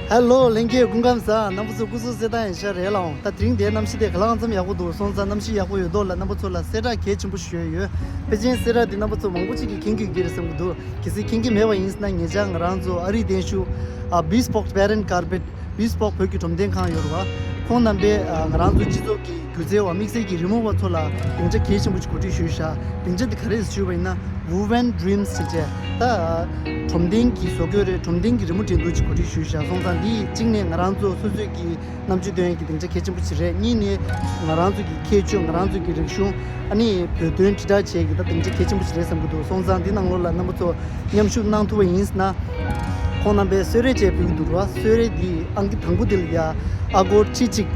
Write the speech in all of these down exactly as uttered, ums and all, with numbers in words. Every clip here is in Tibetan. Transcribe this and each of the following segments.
ཧེ་ལོ། ལྷན་རྒྱས་སྐུ་ཁམས་བཟང་། རྣམ་པ་ཚོ་སྐུ་གཟུགས་གསལ་ཐང་ཡིན་ཤག་རེད་ལགས། ད་དེ་རིང་འདིའི་གནམ་གཤིས་དེ་ག་ལ་གང་འཚམ་ཡག་པོ་འདུག་སོང་ཙང་གནམ་གཤིས་ཡག་པོ་ཡོད་མདོག་ལ་རྣམ་པ་ཚོ་ལ་གསལ་བསྒྲགས་གལ་ཆེན་པོ་ཞུ་ཡ་ཡོད། ཕལ་ཆེར་གསལ་བསྒྲགས་འདི་རྣམ་པ་ཚོ་མང་པོ་ཅིག་གིས་མཁྱེན་གྱི་ཡོད་ཀྱི་རེད་བསམ་གྱི་འདུག་གལ་སྲིད་མཁྱེན་གྱི་མེད་པ་ཡིན་ཟེར་ན། ཉེ་ཆར་ང་རང་ཚོ་ཨ་རིའི་གདན་ཞུ་ཨ་Bespoke Parent Carpet Bespoke བོད་ཀྱི་སྒྲོམ་སྟོན་ཁང་ཡོད་རེད་བ། ཁོང་རྣམ་པས་ཨ་ང་རང་ཚོ་སྤྱི་ཚོགས་ཀྱི་སྒྱུ་རྩལ་བ་དམིགས་བསལ་གྱི་རི་མོ་བ་ཚོ་ལ་སྡིངས་ཆ་གལ་ཆེན་པོ་ཅིག་གོ་སྒྲིག་ཞུས་ཤག་སྡིངས་ཆ་འདི་ག་རེ་རེད་ཞུས་པ་ཡིན་ན། Woven Dreams ཞེས་བྱས། ད་ཨ་སྒྲོམ་སྟོན་གྱི་བཟོ་བཀོད་རེད། སྒྲོམ་སྟོན་གྱི་རི་མོ་འབྲི་འདུག་ཅིག་གོ་སྒྲིག་ཞུས་ཤག་སོང་ཙང་འདི་གཅིག་ནས་ང་རང་ཚོ་སོ་སོའི་གི་རྣམ་དཔྱོད་སྟོན་ཡས་ཀྱི་སྡིངས་ཆ་གལ་ཆེན་པོ་ཅིག་རེད། གཉིས་ནས་ང་རང་ཚོ་གི་ཁྱད་ཆོས། ང་རང་ཚོ་གི་རིག་གཞུང་། ཨ་ནི་བོད་དོན་དྲིལ་བསྒྲགས་བྱེད་ཀྱི་ད་སྡིངས་ཆ་གལ་ཆེན་པོ་ཞིག་རེད་བསམ་གྱི་འདུག་སོང་ཙང་འདི་ནང་ལོགས་ལ་རྣམ་པ་ཚོ་མཉམ་ཞུགས་གནང་ཐུབ་པ་ཡིན་ཟེར་ན། ཁོང་རྣམ་པས་གསོལ་རས་བཅས་ཕུལ་གྱི་འདུག་ར། གསོལ་རས་འདི་ཨང་ཀི་དང་པོ་འདི་ལ་ཡ་ཨ་སྒོར་ཁྲི་གཅིག་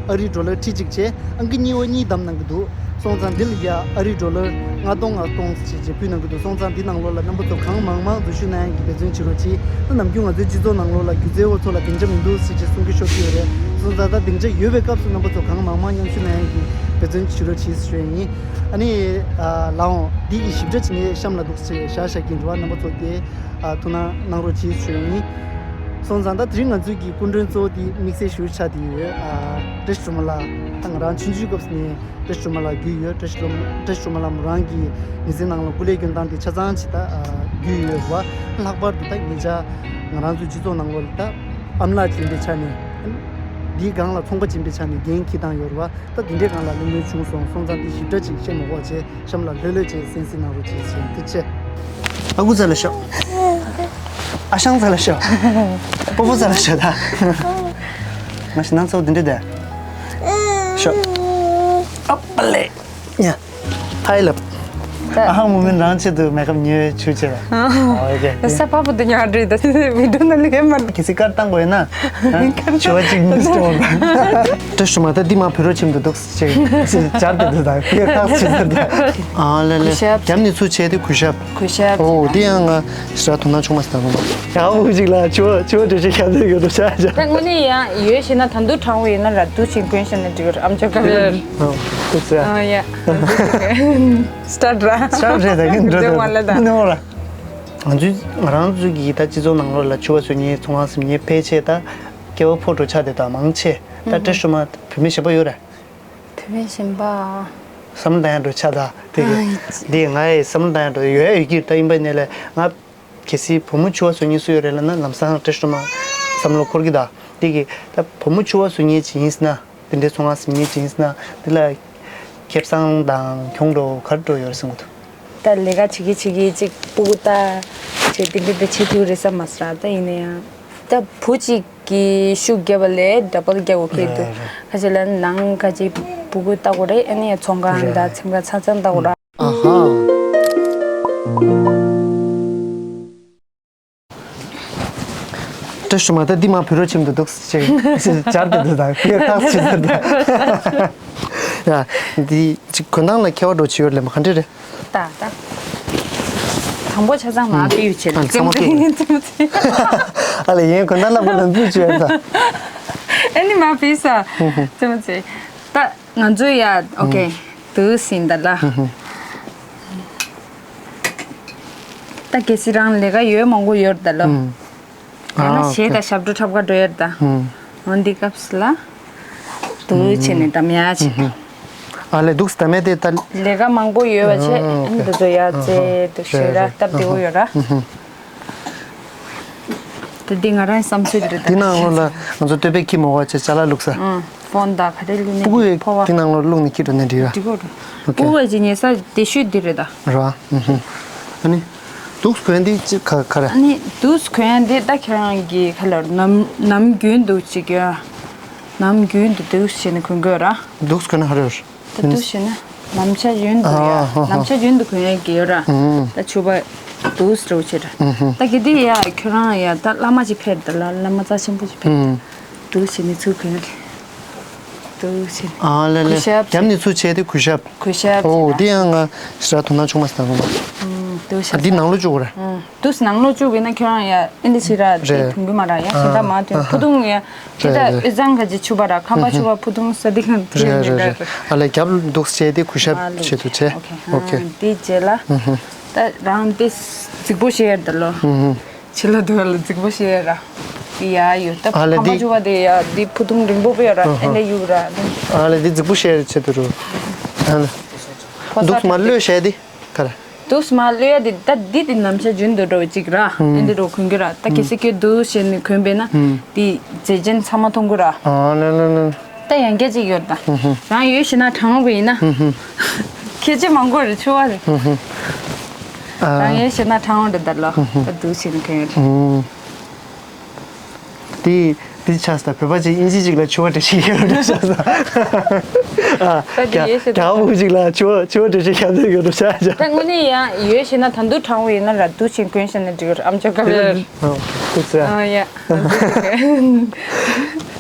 ཨ་རི་ཌོ་ལར་ཁྲི་གཅིག་བྱས། ཨང་ཀི་གཉིས་པ་གཉིས་བདམས་གནང་གི་འདུག་སོང་ཙང་འདི་ལ་ཡ་ཨ་རི་ཌོ་ལར་ལྔ་སྟོང་ལྔ་སྟོང་ཟེར་བྱས་ཕུལ་གནང་གི་འདུག་སོང་ཙང་འདི་ནང་ལོགས་ལ་རྣམ་པ་ཚོ་གང་མང་མང་འཛུལ་ཞུགས་གནང་ཡག་གི་འབད་བརྩོན་བྱེད་རོགས་གྱིས། ད་ནམ་རྒྱུན་ང་ཚོའི་སྤྱི་ཚོགས་ནང་ལོགས་ལ་སྒྱུ་རྩལ་བ་ཚོ་ལ་སྡིངས་ཆ་མི་འདུག་ཟེར་བྱས་གསུང་གི་ཤོར་གྱི་ཡོད་རེད། སོང་ཙང་ད་སྡིངས་ཆ་ཡོད་པའི་སྐབས་སུ་རྣམ་པ་ཚོ་གང་མང་མང་མཉམ་ཞུགས་གནང་ཡག་གི་འབད་བརྩོན་བྱེད་རོགས་གྱིས་ཞུ་ཡ་ཡིན། ཨ་ནི་ཨ་ལགས་འོང་། འདི་གི་ཞིབ་ཕྲ་བྱེད་མཁན་གཤམ་ལ་འདུག་ཟེར་བཞག་བཞག་གི་འདུག་བ། རྣམ་པ་ཚོ་དེ་ཨ་ཐུགས་སྣང་གནང་རོགས་གྱིས་ཞུ་ཡ་ཡིན། སོང་ཙང་ད་དེ་རིང་ང་ཚོའི་གི་སྐུ་མགྲོན་གཙོ་བོ་དེ་དམིགས་བསལ་ཞུ་ཆ་དེ་ཡོད། ཨ་བཀྲ་ཤིས་སྒྲོལ་མ་ལགས། ད་ང་རང་ཆུང་ཆུང་སྐབས་ནས་བཀྲ་ཤིས་སྒྲོལ་མ་ལགས་རྒྱུས་ཡོད། བཀྲ་ཤིས་སྒྲོལ་བཀྲ་ཤིས་སྒྲོལ་མ་ལགས་མོ་རང་གི་མི་ཚེ་ནང་ལ་སྐུ་ལས་སྐྱོན་སྟངས་དེ་ཆ་ཚང་ཅིག་ད་ཨ་རྒྱུས་ཡོད་རེད་བ། ལྷག་པར་དུ་ད་ཉེ་ཆར་ང་རང་ཚོའི་སྤྱི་ཚོགས་ནང་ལོགས་ལ་ད་ཨམ་ལགས་ཅིག་ཡིན་པའི་ཆ་ནས། འདིའི་སྒང་ལ་ཚོང་པ་ཅིག་ཡིན་པའི་ཆ་ནས་འགན་འཁྱེར་སྟངས་ཡོད་རེད་བ། ད་འདི་འདྲའི་སྒང་ལ་གླེང་མོལ་བྱུང་སོང་། སོང་ཙང་འདི་ཞིབ་ཕྲ་ཅིག་བཤད་མ་དགོས་བྱས། གཤམ་ལ་ལྷོད་ལྷོད་བྱས་གསན་གཟིགས་གནང་རོགས་བྱེད་ཟེར། ཐུགས་རྗེ་ཆེ། ཨ་ཁུ་རྩ་ལ་ཤོག་ཨ་ཞང་རྩ་ལ་ཤོག་པོ་པོ་རྩ་ལ་ཤོག་ད་ང་ཞིག་ནང་ཚོ་འདི་འདྲ་དེ་ཤོག་ཨ་པ་ལེ། ཡ། ཕ་ཡི་ལབ། ཨ་ཧང་མུ་མིན་རང་ཆེད་དུ་མེ་ཁབ་ཉོས་ཆུ་ཆེ་ལ། ཨོ་ཁེ། ས་ཕ་བུ་དུ་ཉར་འདྲི་ད་བི་ཌིའོ་ནང་ལ་ཡོད་མ་རེད། གལ་སྲིད་ཀར་བཏང་དགོས་ཡོད་ན། ཆུ་བ་གཅིག་མི་སྟོར་བ། བཀྲ་ཤིས་སྒྲོལ་མ་ད་འདི་མ་བུ་རོ་ཁྱིམ་དུ་འདུག་ཅེས་སྦྱར་ཏེ་འདུག་ད་ཁོས་ཁག་ཆེ་ཟེར་ད། ཨ་ལེ་ལེ། གུས་ཞབས། རྒྱབ་ནས་ཚུར་བྱས་ཏེ་གུས་ཞབས། གུས་ཞབས། ཨོ་འདི་ཡང་ང་ཞེ་དྲག་དོ་སྣང་ཆུང་མ་ཞིག་དང་། ཡག་པོ་ཅིག་ལ་ཆུ་བ་ཆུ་བ་འདྲ་ཅིག་ཁྱབ་བསྡད་ཡོད་འདུག་ཤག་ཤག་ད་དངོས་གནས་ཡང་ཡོད་ཞེ་ན་ད་དུང་དྲང་བོ་ཡིན་ན་ར་འདུག་ཅིག་གོན་ཤེས་ན་འགྲིག་གི་རེད། ཨམ་ཅོག་ཀ་མེ་ར། ཨོ་འདུག་ཟེར། ཨ་ཡ། སི་ཊར་ཊི་ར། སི་ཊར་ཊི་རེད་ད་གིན་འགྲོ་འདུག་ད་ནོ་ར། ང་ཚོའི་ང་རང་ཚོའི་གི་ད་སྤྱི་ཚོགས་ནང་ལོགས་ལ་ཆུ་བ་བཟོ་མཁན་ཚོང་ཁང་བཟོ་མཁན་ཕལ་ཆེར་ད་སྐྱེ་བ་ཕོ་བྲང་ཆགས་བསྡད་ད་མང་ཆེ། ད་བཀྲ་ཤིས་སྒྲོལ་མ་བུད་མེད་གཞན་པ་ཡོད་རེད། བུད་མེད་གཞན་པ། བསམ་བློ་བཏང་ཡག་འགྲོ་ཆགས་ད་དེ་གི། ཨ་འདི་ང་ཡི་བསམ་བློ་བཏང་ཡག་འགྲོ་ཡོད་ཡོད་ཀྱི་ད་ཡིན་པ་ནས་ལས་ང་། གལ་སྲིད་བུ་མོ་ཆུ་བ་བཟོ་མཁན་སུ་ཡོད་རེད་ལབ་ན་ལམ་སང་བཀྲ་ཤིས་སྒྲོལ་མ་བསམ་བློ་འཁོར་གི་ད། དེ་གི་ད་བུ་མོ་ཆུ་བ་བཟོ་མཁན་ཅིག་ཡིན་ཟེར་ན། དེ་འདྲའི་ཚོང་ཁང་བཟོ་མཁན་ཅིག་ཡིན་ཟེར་ན་དེ་ལ་ཁེ་བཟང་དང་གྱོང་འགྲོ་ག་རེ་འགྲོ་ཡོད་རེད་བསམ་གི་འདུག་ད་ལས་ཀ་བྱེད་ཀྱི་བྱེད་ཀྱི་ཅིག་སྤུ་གུ་ལྟ་བྱེད་དེ་འདྲ་དེ་བྱེད་ཐུབ་རེད་བསམ་མ་སོང་ར། ད་ཡིན་ན་ཡང་ད་བུ་གཅིག་གི་ཤུགས་རྒྱབ་པ་ལས་ཌབ་བལ་རྒྱག་དགོས་ཀྱི་འདུག་རེད་རེད། ཁ་ཅིག་ལ་ནང་ཁ་ཅིག་སྤུ་གུ་ལྟ་དགོས་རེད། ཨ་ནི་ཚོང་ཁང་རེད། དང་ཚེམ་ཁ་ཚང་ཚང་ལྟ་དགོས་ར། ཨ་ཧ། བཀྲ་ཤིས་སྒྲོལ་མ་ད་འདི་མ་བུ་རོ་ཁྱིམ་དུ་འདུག་ཅེས་སྦྱར་ཏེ་འདུག་ད་ཁོས་ཁག་ཆེ་ཟེར་ད། ཡ། འདི་ཅིག་གོན་སྟངས་ལ་ཁྱད་པར་འགྲོ་ཆེ་ཡོད་ལེ་མ་ག་འདྲ་རེད། ད་ད། དང་པོ་ཆ་ཚང་མ་ཕུད་ཡོད་བྱེད་ལ་ཨ་ཚང་མ་ཙེམ་ཙེམ་ཙེམ་ཙེམ། ཨ་ལེ་ཡིན་གོན་སྟངས་ལ་བུ་ལ་འཛུལ་ཆེ་ཡོད་ད། ཨ་ནི་མ་ཕུད་ས་ཙེམ་ཙེམ། ད། ང་ཚོ་ཡ་ཨོ་ཁེ། དུ་ཟིན་ད་ལ། ད་གལ་སྲིད་རང་ལས་ཀ་ཡོད་མང་པོ་ཡོད་ད་ལོ། ཡང་ན་གཞས་དང་ཞབས་བྲོ་འཁྲབ་ག་འགྲོ་ཡོད་ད། འོ་འདི་སྐབས་ལ། དུ་བྱས་ནས་གདམ་ཡ་བྱེད། ཨ་ལས་འདུག་གདམ་ཡ་དེ་ད། ལས་ཀ་མང་པོ་ཡོད་པ་བྱས་ཨ་ནི་འདི་ཚོ་ཡ་རྩེ་དུ་ཞོལ་ར་སྟབས་བདེ་བོ་ཡོད་ར། ད་འདི་ང་རང་བསམ་ཚུལ་རེད་ད། འདི་ནང་ལོགས་ལ་ང་ཚོ་སྟོད་པའི་ཁྱི་མོ་བ་ཆེ་ཅ་ལག་བླུགས་ས། ཨང་། ཕོན་དང་ག་རེ་བླུགས་ནས་ཕྲུ་གུ་ཡི་ཕོ་བ། འདི་ནང་ལོགས་བླུགས་ནས་ཁྱི་འགྲོ་ནས་འགྲིག་ར། འགྲིག་གོ་ར། ཨོ་ཁེ། ཕྲུ་གུ་བ་ཅི་ཉལ་ས་དེ་ཤོད་འདི་རེད་ད། ར། ཨུ་ཧུ། ཨ་ནི། དུགས་གོན་འདི་ཅི་ག་ག་རེ། ཨ་ནི་དུགས་གོན་འདི་ད་ཁྱེད་རང་གི་ཁ་ལ་ནམ་ནམ་རྒྱུན་དུ་ཅིག་ཡོད། ནམ་རྒྱུན་དུ་དུགས་བྱས་ནས་གོན་དགོས་ར། དུགས་གོན་ན་ག་རེ་ཡོད། ད་དུགས་བྱས་ན་ལམ་ཆ་རྒྱུན་དུ་ཡ། ཨ་ཧ་ཧ། ལམ་ཆ་རྒྱུན་དུ་གོན་ཡ་གི་ཡོད་ར། ཨུམ། ད་ཕྱུ་པ་དུགས་འདྲ་བོ་བྱས་ར། ཨུམ་ཧུ། ད་གི་དེ་ཡ་ཁྱོད་རང་ཡ་ད་བླ་མ་ཅིག་ཕེབས་ད་ལ་བླ་མ་རྩ་ཆེན་པོ་ཅིག་ཕེབས། ཨུམ། དུགས་བྱས་ནས་ཚུར་གོན་ཡ་གི། དུགས་བྱས་ནས། ཨ་ལེ་ལེ། གུས་ཞབས་བྱས། རྒྱབ་ནས་ཚུར་བྱས་ཏེ་གུས་ཞབས། གུས་ཞབས་བྱས་ཨོ་ད། དེ་ཡང་ང་ཞེ་དྲག་དོ་སྣང་ཆུང་མ་ཞིག་བཏང་སོང་། ཨུམ། དུགས་ཞབས། ཨ་འདི་ནང་ལོགས་བཅུག་ར། ཨུམ། དུགས་ནང་ལོགས་བཅུག་པས་ན་ཁྱོད་རང་ཡ་ཨིན་དི་ཕྱི་ར་དེ་རེད། དུང་གི་མ་ར་ཡ་ཞེ་དྲག་མ་དུང་། ཨ་ཕུ་ཐུང་ཡ། དེ་རེད་ད་རེད། ཨེ་ཙང་ག་ཅི་ཕྱུ་པ་ར་ཁམ་པ་ཕྱུ་པ་ཕུ་ཐུང་ས་དེ་གང་དེ་རེད་རེད་རེད་རེད། རེད། ཨ་ལེ་རྒྱབ་ལ་དུགས་བྱས་ཏེ་གུས་ཞབས་ཨ་ལེ། ཆེད་དུ་བྱས། ཨོ་ཁེ། ཨོ་ཁེ། ཨ་དེ་རྗེས་ལ། ཨུ་ཧུ། ད་རང་དེ་རྫིག་པོ་བཤད་ཡར་ད་ལོ། ཨུ་ཧུ། ཕྱི་ལ་དུ་ལ་རྫིག་པོ་བཤད་ཡར་ར། ཡ་ཡོད་ད། ཨ་ལེ་ཕ་མ་འདི་ཆུ་བ་དེ་ཡ་འདི་ཕུ་ཐུང་རིང་པོ་པོ་ཡོད་ར། ཨ་ཧ། ཨེ་འདྲ་ཡུག་ར། ཨ་ལེ་འདི་རྫིག་པོ་བཤད་ཆེད་དུ་རུ། ཨ་ལེ། ཕོ་གསར་འདུག་མ་གློད་བཤད་དེ་ག་རེ། འདུག་མ་གློད་ཡ་དེ་ད་འདི་དེ་ནམ་ཞག་རྒྱུན་དུ་འགྲོ་བའི་གཅིག་ར། ཨེ་འདྲ་རུ་གོན་གི་ར། ད་གལ་སྲིད་ཁྱོད་འདུག་བཤད་ནས་གོན་པས་ན་འདི་མཛེས་ཆེན་ཚང་མ་མཐོང་གི་ར། ཨ་ལེ་ལེ་ལེ། ད་ཡང་སྐྱ་གཅིག་ཡོད་ད། རང་ཡོད་ཤི་ན་དྲང་བ་ཡིན་ན། ཁྱེད་ཅི་མང་པོ་རེད་ཆུ་བ་རེད། རང་ཡོད་ཤི་ན་དྲང་བ་རེད་ད་ལོ། ད་འདུག་བཤད་ནས་གོན་ཡོད་རེད། དེ་དེ་ཆགས་སོང་། བོད་པ་ཅིག་དབྱིན་ཇི་ཅིག་ལ་ཆུ་བ་འདྲ་ཞིག་ཡོད་འགྲོ་ཆགས་སོང་། ཨ། ད་དེ་ཡོད་ཤེས་རྒྱ་བོ་ཅིག་ལ་ཆུ་བ་ཆུ་བ་འདྲ་ཞིག་ཁྱབ་བསྡད་ཡོད་འགྲོ་ཆགས་ཆགས། ད་དངོས་གནས་ཡང་ཡོད་ཤེས་ན་ད་དུང་དྲང་བོ་ཡིན་ན་ར་འདུག་ཅིང་གོན་ཤེས་ན་འགྲིག་ཨམ་ཅོག་ག་བེར། ཨ། ཐུགས་རྗེ་ཆེ། ཨ་ཡ།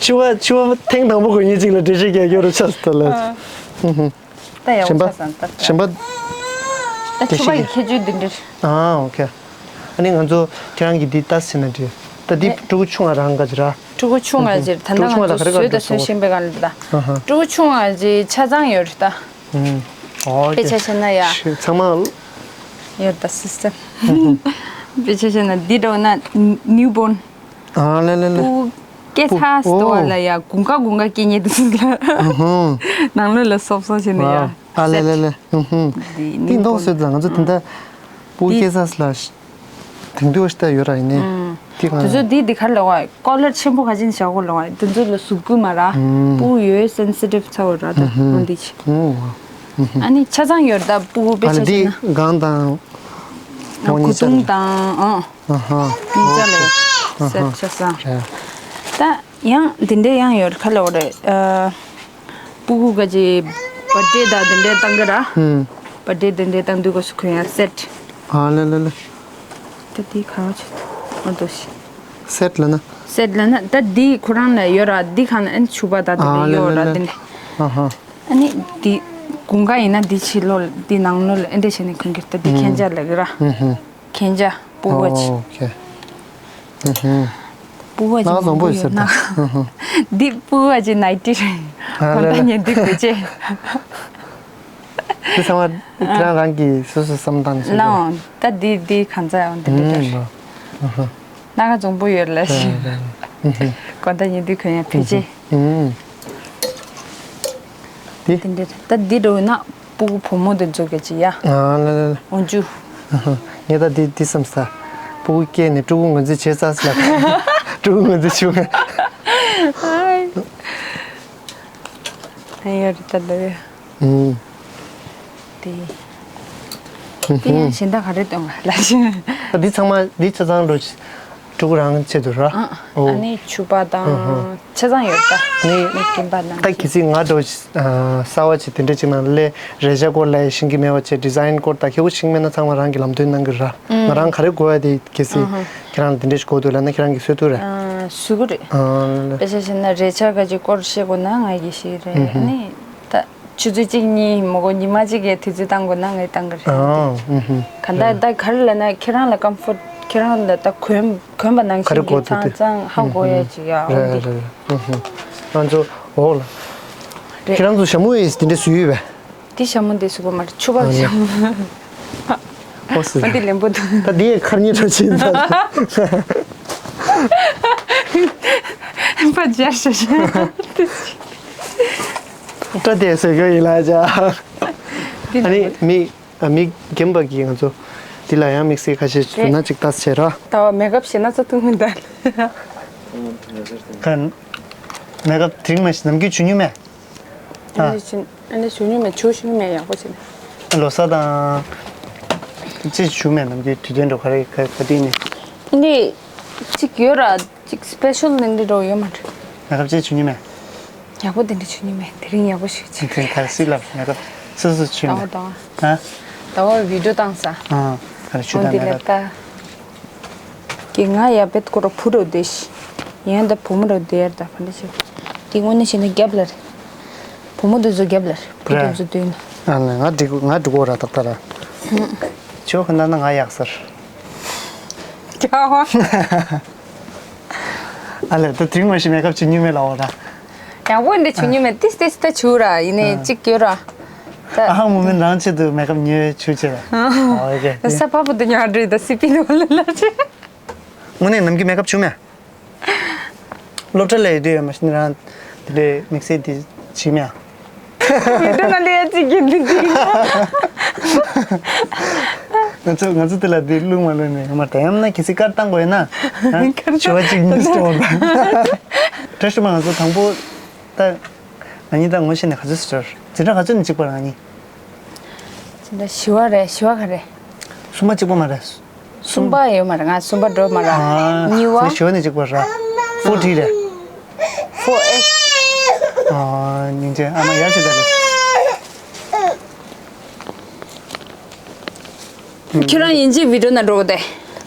ཆུ་བ་ཆུ་བ་ཐེངས་དང་པོ་གོན་ཡིན་ཅིག་ལ་འདྲ་ཞིག་རྒྱག་ཡོད་འགྲོ་ཆགས་སོང་ད་ལ། ཨ། ད་ཡག་པོ་གཞན་པ་ཆགས་སོང་ད། གཞན་པ་ད་ཆུ་བ་ཡི་ཁྱད་ཆོས་འདི་འདྲ། ཨ་ཨོ་ཁེ། ཨ་ནི་ང་ཚོ་ཁྱེད་རང་གི་འདི་ལྟ་ཟིན་ན་འདྲི། ད་འདི་ཕྲུ་གུ་ཆུང་ང་རང་ག་ཅི་ར། ཕྲུ་གུ་ཆུང་ང་ཅི་ད་ལྟ་ང་ཚོ་བཟོས་དང་བཟོས་བཞིན་པའི་སྒང་ལ་ད། ཨ་ཧ། ཕྲུ་གུ་ཆུང་ང་ཅི་ཆ་ཚང་ཡོད་རེད་ད། ཨོ་དཔེ་ཆ་བཞག་ན་ཡ། ཚང་མ། ཡོད་ད་སི་སི་ཊམ། དཔེ་ཆ་བཞག་ན་འདི་འདྲ་བོ་ན་ནིའུ་བོརན། ཨ་ལེ་ལེ་ལེ། སྤུ་སྐྱེས་ཚར་སྟོ་བ་ལ་ཡ་དགུན་ཁ་དགུན་ཁ་སྐྱེས་ཉེ་དུ་ལ། ནང་ལོགས་ལ་སོབ་སོབ་བྱས་ནས་ཡ། ཨ་ལེ་ལེ་ལེ། འདི་ནི་འདོག་སེ་ད་ང་ཚོ་དེ་འདྲ་སྤུ་སྐྱེས་ཚར་ལ་དེང་དུས་ཤ་སྟག་ཡོད་ར་ཡིན་ནི། དེ་གང་། དེ་ཚོ་འདི་འདི་གར་ལོག་བ་ཀོ་ལར་ཆེན་པོ་ག་ཅིན་བཞག་གོ་ལོག་བ་དེ་ཚོ་ལ་གཟུགས་པོ་མ་ར་སྤུ་ཡོད་སེན་སི་ཊིབ་ཚ་བོ་ར་ད་འོ་འདི་ཆེ། ཨ་ནི་ཆ་ཚང་ཡོད་ད་སྤུ་དཔེ་ཆ་ཞིག་ན། འདི་གང་དང་། ཨ་གུ་དུང་དང་ཨ། ཨ་ཧ། ཉིན་ཅ་ལས་ཨ་ཧ། སེར་ཆ་ས། རེད། ད་ཡང་འདི་འདྲའི་ཡང་ཡོད་ཁ་ལོ་རེད། ཨ། སྤུ་གུ་ག་ཅི་བར་ཐི་ཌེ་ད་འདི་འདྲའི་བཏང་གི་ར། ཧུམ། བར་ཐི་ཌེ་འདི་འདྲའི་བཏང་དུས་གོ་སུ་གོན་ཡ་སེ་ཊི། ཨ་ལེ་ལེ་ལེ། ད་དེ་ག་བ་ཆེ་ཨ་དོ་ཤི། སེ་ཊི་ལ་ན། སེ་ཊི་ལ་ན་ད་འདི་ཁོ་རང་ལ་ཡོད་ར་འདི་གང་ན་ཨན་ཆུ་བ་ད་འདི་ཨ་འདྲ་ལེ་ཡོད་ལེ་ར་ལེ། འདི་འདྲ། ཨ་ཧ། ཨ་ནི་འདི་དགུན་ཁ་ཡིན་ན་འདི་ཕྱི་ལོགས་འདི་ནང་ལོགས་ལ་ཨེ་འདྲ་བྱས་ནས་གོན་གྱི་ད་འདི་ཁན་ཆ་ལ་གི་ར། ཧུམ་ཧུམ། ཁན་ཆ་སྤུ་བ་ཅི། ཨོ་ཁེ། ཧུམ་ཧུམ། སྤུ་བ་ཅི་ནག་མང་པོ་ཡོད་ཟེར་ན། ད། འདི་སྤུ་བ་ཅི་ནའི་ཊི་རེད། ཨ་གོན་ལེ་ད་ལེ། ཉན་འདི་གོ་ཅེ། འདི་ཚང་མ་ཁྱེད་རང་རང་གི་སོ་སོ་བསམ་སྟངས་ཤིག་རེད། ནའོ་ད་འདི་འདི་གང་ཚ་ཡང་འདི་འདྲ་རེད། ཨ་ཧ། སྣ་ཁ་འཛོམས་པོ་ཡོད་ལ་ཞིག་ཨ་ཧ། གོན་ད་ཉིན་དུས་གོན་ཡ་ཕལ་ཆེར། ཨུམ། དེ། དེ་འདྲ་ད་འདི་འགྲོ་ན་སྤུ་གུ་བུ་མོ་དེ་ཚོ་ག་ཅི་ཡ། ཨ་ལ་ལ་ལ། འོན་ཅུ། ངས་ད་འདི་འདི་བསམ་ས། སྤུ་གུ་སྐྱེས་ནས་ཕྲུ་གུ་ངོས་འཛིན་བྱེད་ཚར་ལ། ཕྲུ་གུ་ངོས་འཛིན་བྱུང་ངས། ཨ་ཡོད་རེད་ད་ལོ་ཡ། ཨུམ། དེ། དེ་ཡང་གཞན་དག་ག་རེ་སྟོན་ག་ལ་ཞིག་ད་འདི་ཚང་མ་འདི་ཆ་ཚང་འགྲོ་ཕྲུ་གུ་རང་ཆེད་དུ་ར། ཨ་ཨོ། ཨ་ནི་ཕྱུ་པ་དང་ཨ་ཧ། ཆ་ཚང་ཡོད་ད། ནི་མི་སྐྱིན་པ་ནང་ད་གི་གལ་སྲིད་ང་འགྲོ་གསར་བ་ཆེ་དེ་འདྲ་ཅིག་ནང་ལས་རས་ཆ་སྐོར་ལ་ཤིང་གི་མེ་བ་ཆེ་ཌི་ཛའིན་སྐོར་ད་ཁེ་བོ་ཤིང་མེད་ན་ཚང་མ་རང་གི་ལམ་སྟོན་གནང་གི་ར། ང་རང་ག་རེ་དགོས་ཡ་དེ་གལ་སྲིད་ཨ་ཧ། ཁྱེད་རང་དེ་འདྲ་ཞིག་དགོས་འདུག་ལབ་ན་ཁྱེད་རང་གི་གསོལ་ཐུག་རེད། ཨ་ཞུ་གི་རེད། ཨ་ལ། དཔེ་ཆ་བཞག་ན་རས་ཆ་ག་ཅིག་སྐོར་ཤེས་དགོས་ན་ང་གི་ཤེས་རེད་ཨ་ཧ། ནི་ད། ཆུ་ཚོད་གཅིག་གཉིས་མ་གོ་ཉི་མ་གཅིག་གི་དུས་ཚོད་བཏང་དགོས་ན་ངས་བཏང་གི་རེད། ཨ་ཨུ་ཧུ། ག་འདྲ་ད་ག་རེ་ལབ་ན་ཁྱེད་རང་ལ་ཀམ་ཕོར་ཊི་ཁྱེད་རང་ལ་ད་གོན་གོན་པ་ནང་ག་རེ་བཞིན་གྱི་དགོས་འདུག་ཚང་དེ་ཚང་ཧ་གོ་ཡ་ཅིག་ཡ་འོ་རེད་འདི། རེད་རེད། ཨུ་ཧུ། ང་ཚོ་འོག་ལ། རེད། ཁྱེད་རང་ཚོ་ཞྭ་མོ་ཡིས་དེ་འདྲ་བཟོས་ཡོད་པས། འདི་ཞྭ་མོ་འདི་བཟོས་གོ་མ་རེད་ཕྱུ་པ་ཨ་ནི། ཞྭ་མོ། ཨོ་སི། འོ་འདི་ལེན་པོ་འདུག་ད་འདི་ཡི་ཁར་ཉེ་འགྲོ་ཆེ་ད། པ་ཇར་ཤ་ཤ། སྐྲ་དེ་ཟེར་གི་ཡིན་ལ་ཅག་ཨ་ནི་མི་ཨ་མི་རྒན་པ་གིས་ང་ཚོ་འདི་ལ་ཡང་དམིགས་བསལ་ཁ་ཤས་བྱུང་ན་ཅིག་ལྟ་བྱེད་ར། ད་བ་མེག་ཨབ་བྱེད་ན་ཚ་ཐུང་མི་འདུག་ཁ་མེག་ཨབ་དེ་རིང་མ་ཞིག་ནམ་རྒྱུན་བྱུང་མྱོང་མེད། ཨ་ནི་བྱུང་ཨ་ནི་བྱུང་མྱོང་མེད་བྱུང་ཤེས་མེད་ཡག་པོ་བྱེད་ན། ལོ་གསར་དང་། ཅི་བྱུང་མེད་ནམ་རྒྱུན་དུས་སྟོན་འགྲོ་ག་རེ་ག་ག་དུས་ནས། ཨ་ནི་གཅིག་ཡོད་ར། ཅིག་སི་པེ་ཤལ་ནི་འདི་འདྲ་ཡོད་མ་རེད། ང་ཁབ་ཅིག་བྱུང་ཉི་མེད། ཡག་པོ་དེ་འདྲ་བྱུང་ཉི་མེད་དེ་རིང་ཡག་པོ་ཞིག་བྱུང་། དེ་ག་རེ་སྲིད་ལབ་ང་ཁབ་སོ་སོ་བྱུང་ད་ནི། བ་ད་བ། ཨ། ད་བ་བི་ཌིའོ་བཏང་ས། ཨ། ག་རེ་བྱུང་ད་འདི་ང་ལ་ཁབ། ད། ཀྱི་ང་ཡ་བེད་ཀོ་ར་ཕུ་རོ་དེ་ཤི། ཡན་ད་བུ་མོ་རོ་དེ་ཡར་ད་ག་འདྲ་བྱེད། དེ་དངོས་གནས་བྱས་ན་རྒྱབ་ལ་རེད། བུ་མོ་དེ་ཚོ་རྒྱབ་ལ་རེད་བུ་དེ་ཚོ་དུས་ནི། ཨ་ལ་ང་འགྲིག་ང་འགྲིག་གོ་ར་ཏག་ཏག་ར། ཁྱོད་ཁ་ན་ན་ང་ཡག་ཟེར། ཀྱ་ཧོ། ཨ་ལས་ད་དེ་རིང་མ་ཤི་མེ་ཁབ་བྱེད་ཉུལ་མེད་ལ་འོ་ར། ཡག་པོ་འདི་བྱུང་ཉུལ་མེད་ཏིས་ཏིས་ད་བྱུང་ར་ཡིན་ནའི་གཅིག་ཡོད་ར། ད་ཨ་ཧ་མུ་མེན་རང་ཆེད་དུ་མེ་ཁབ་ཉོས་བྱུང་བྱས་ར། ཨོ་ཀེ། ས་ཕ་བུ་དུ་ཉོ་འགྲོ་ཡི་ད་སི་པི་ནི་བ་ལ་ལ་ཆེ། དངོས་གནས་ནམ་རྒྱུན་མེ་ཁབ་བྱུང་མེད། སློབ་གྲྭ་ལ་ཡོད་དུས་ཡོད་མ་ཤེས་ན་རང་དེ་འདྲའི་དམིགས་བསལ་དེ་བྱེད་མེད་ཨ། ཡོད་དུས་ན་ལས་ཅིག་གི་འདི་ཅིག་ང་ཚོ་ང་ཚོ་དེ་ལ་དེ་བླུགས་མ་བླུགས་ནས་ཡོད་མ་རེད། ད་ཡང་ན་གལ་སྲིད་བཀར་བཏང་དགོས་ཡོད་ན་ཞུ་བ་ཅིག་མི་སྟོར་བ། བཀྲ་ཤིས་མ་ང་ཚོ་དང་པོ་ད་ང་གཉིས་ད་ངོ་ཤེས་ནས་ག་ཚོད་ཟེར་འཛིན་གྲྭ་ག་ཚོད་ནས་གཅིག་པ་རེད་ང་གཉིས། འཛིན་གྲྭ་བཞི་པ་རེད། བཞི་པ་ག་རེད། གསུམ་པ་གཅིག་པ་མ་རེད། གསུམ་པ་ཡོད་མ་རེད། ང་གསུམ་པ་འགྲོ་མ་རེད། ཨ། གཉིས་པ། ཞོ་ནི་གཅིག་པ་ར། ཕོར་ཊི་རེད། ཕོར་ཨེས། ཨ། སྙིང་རྗེ་ཨ་མ་ཡར་ཞིག་ད་རེད། ཁྱོད་རང་ཡིན་གཅིག་བི་ཌིའོ་ནང་འགྲོ་གི་དེ།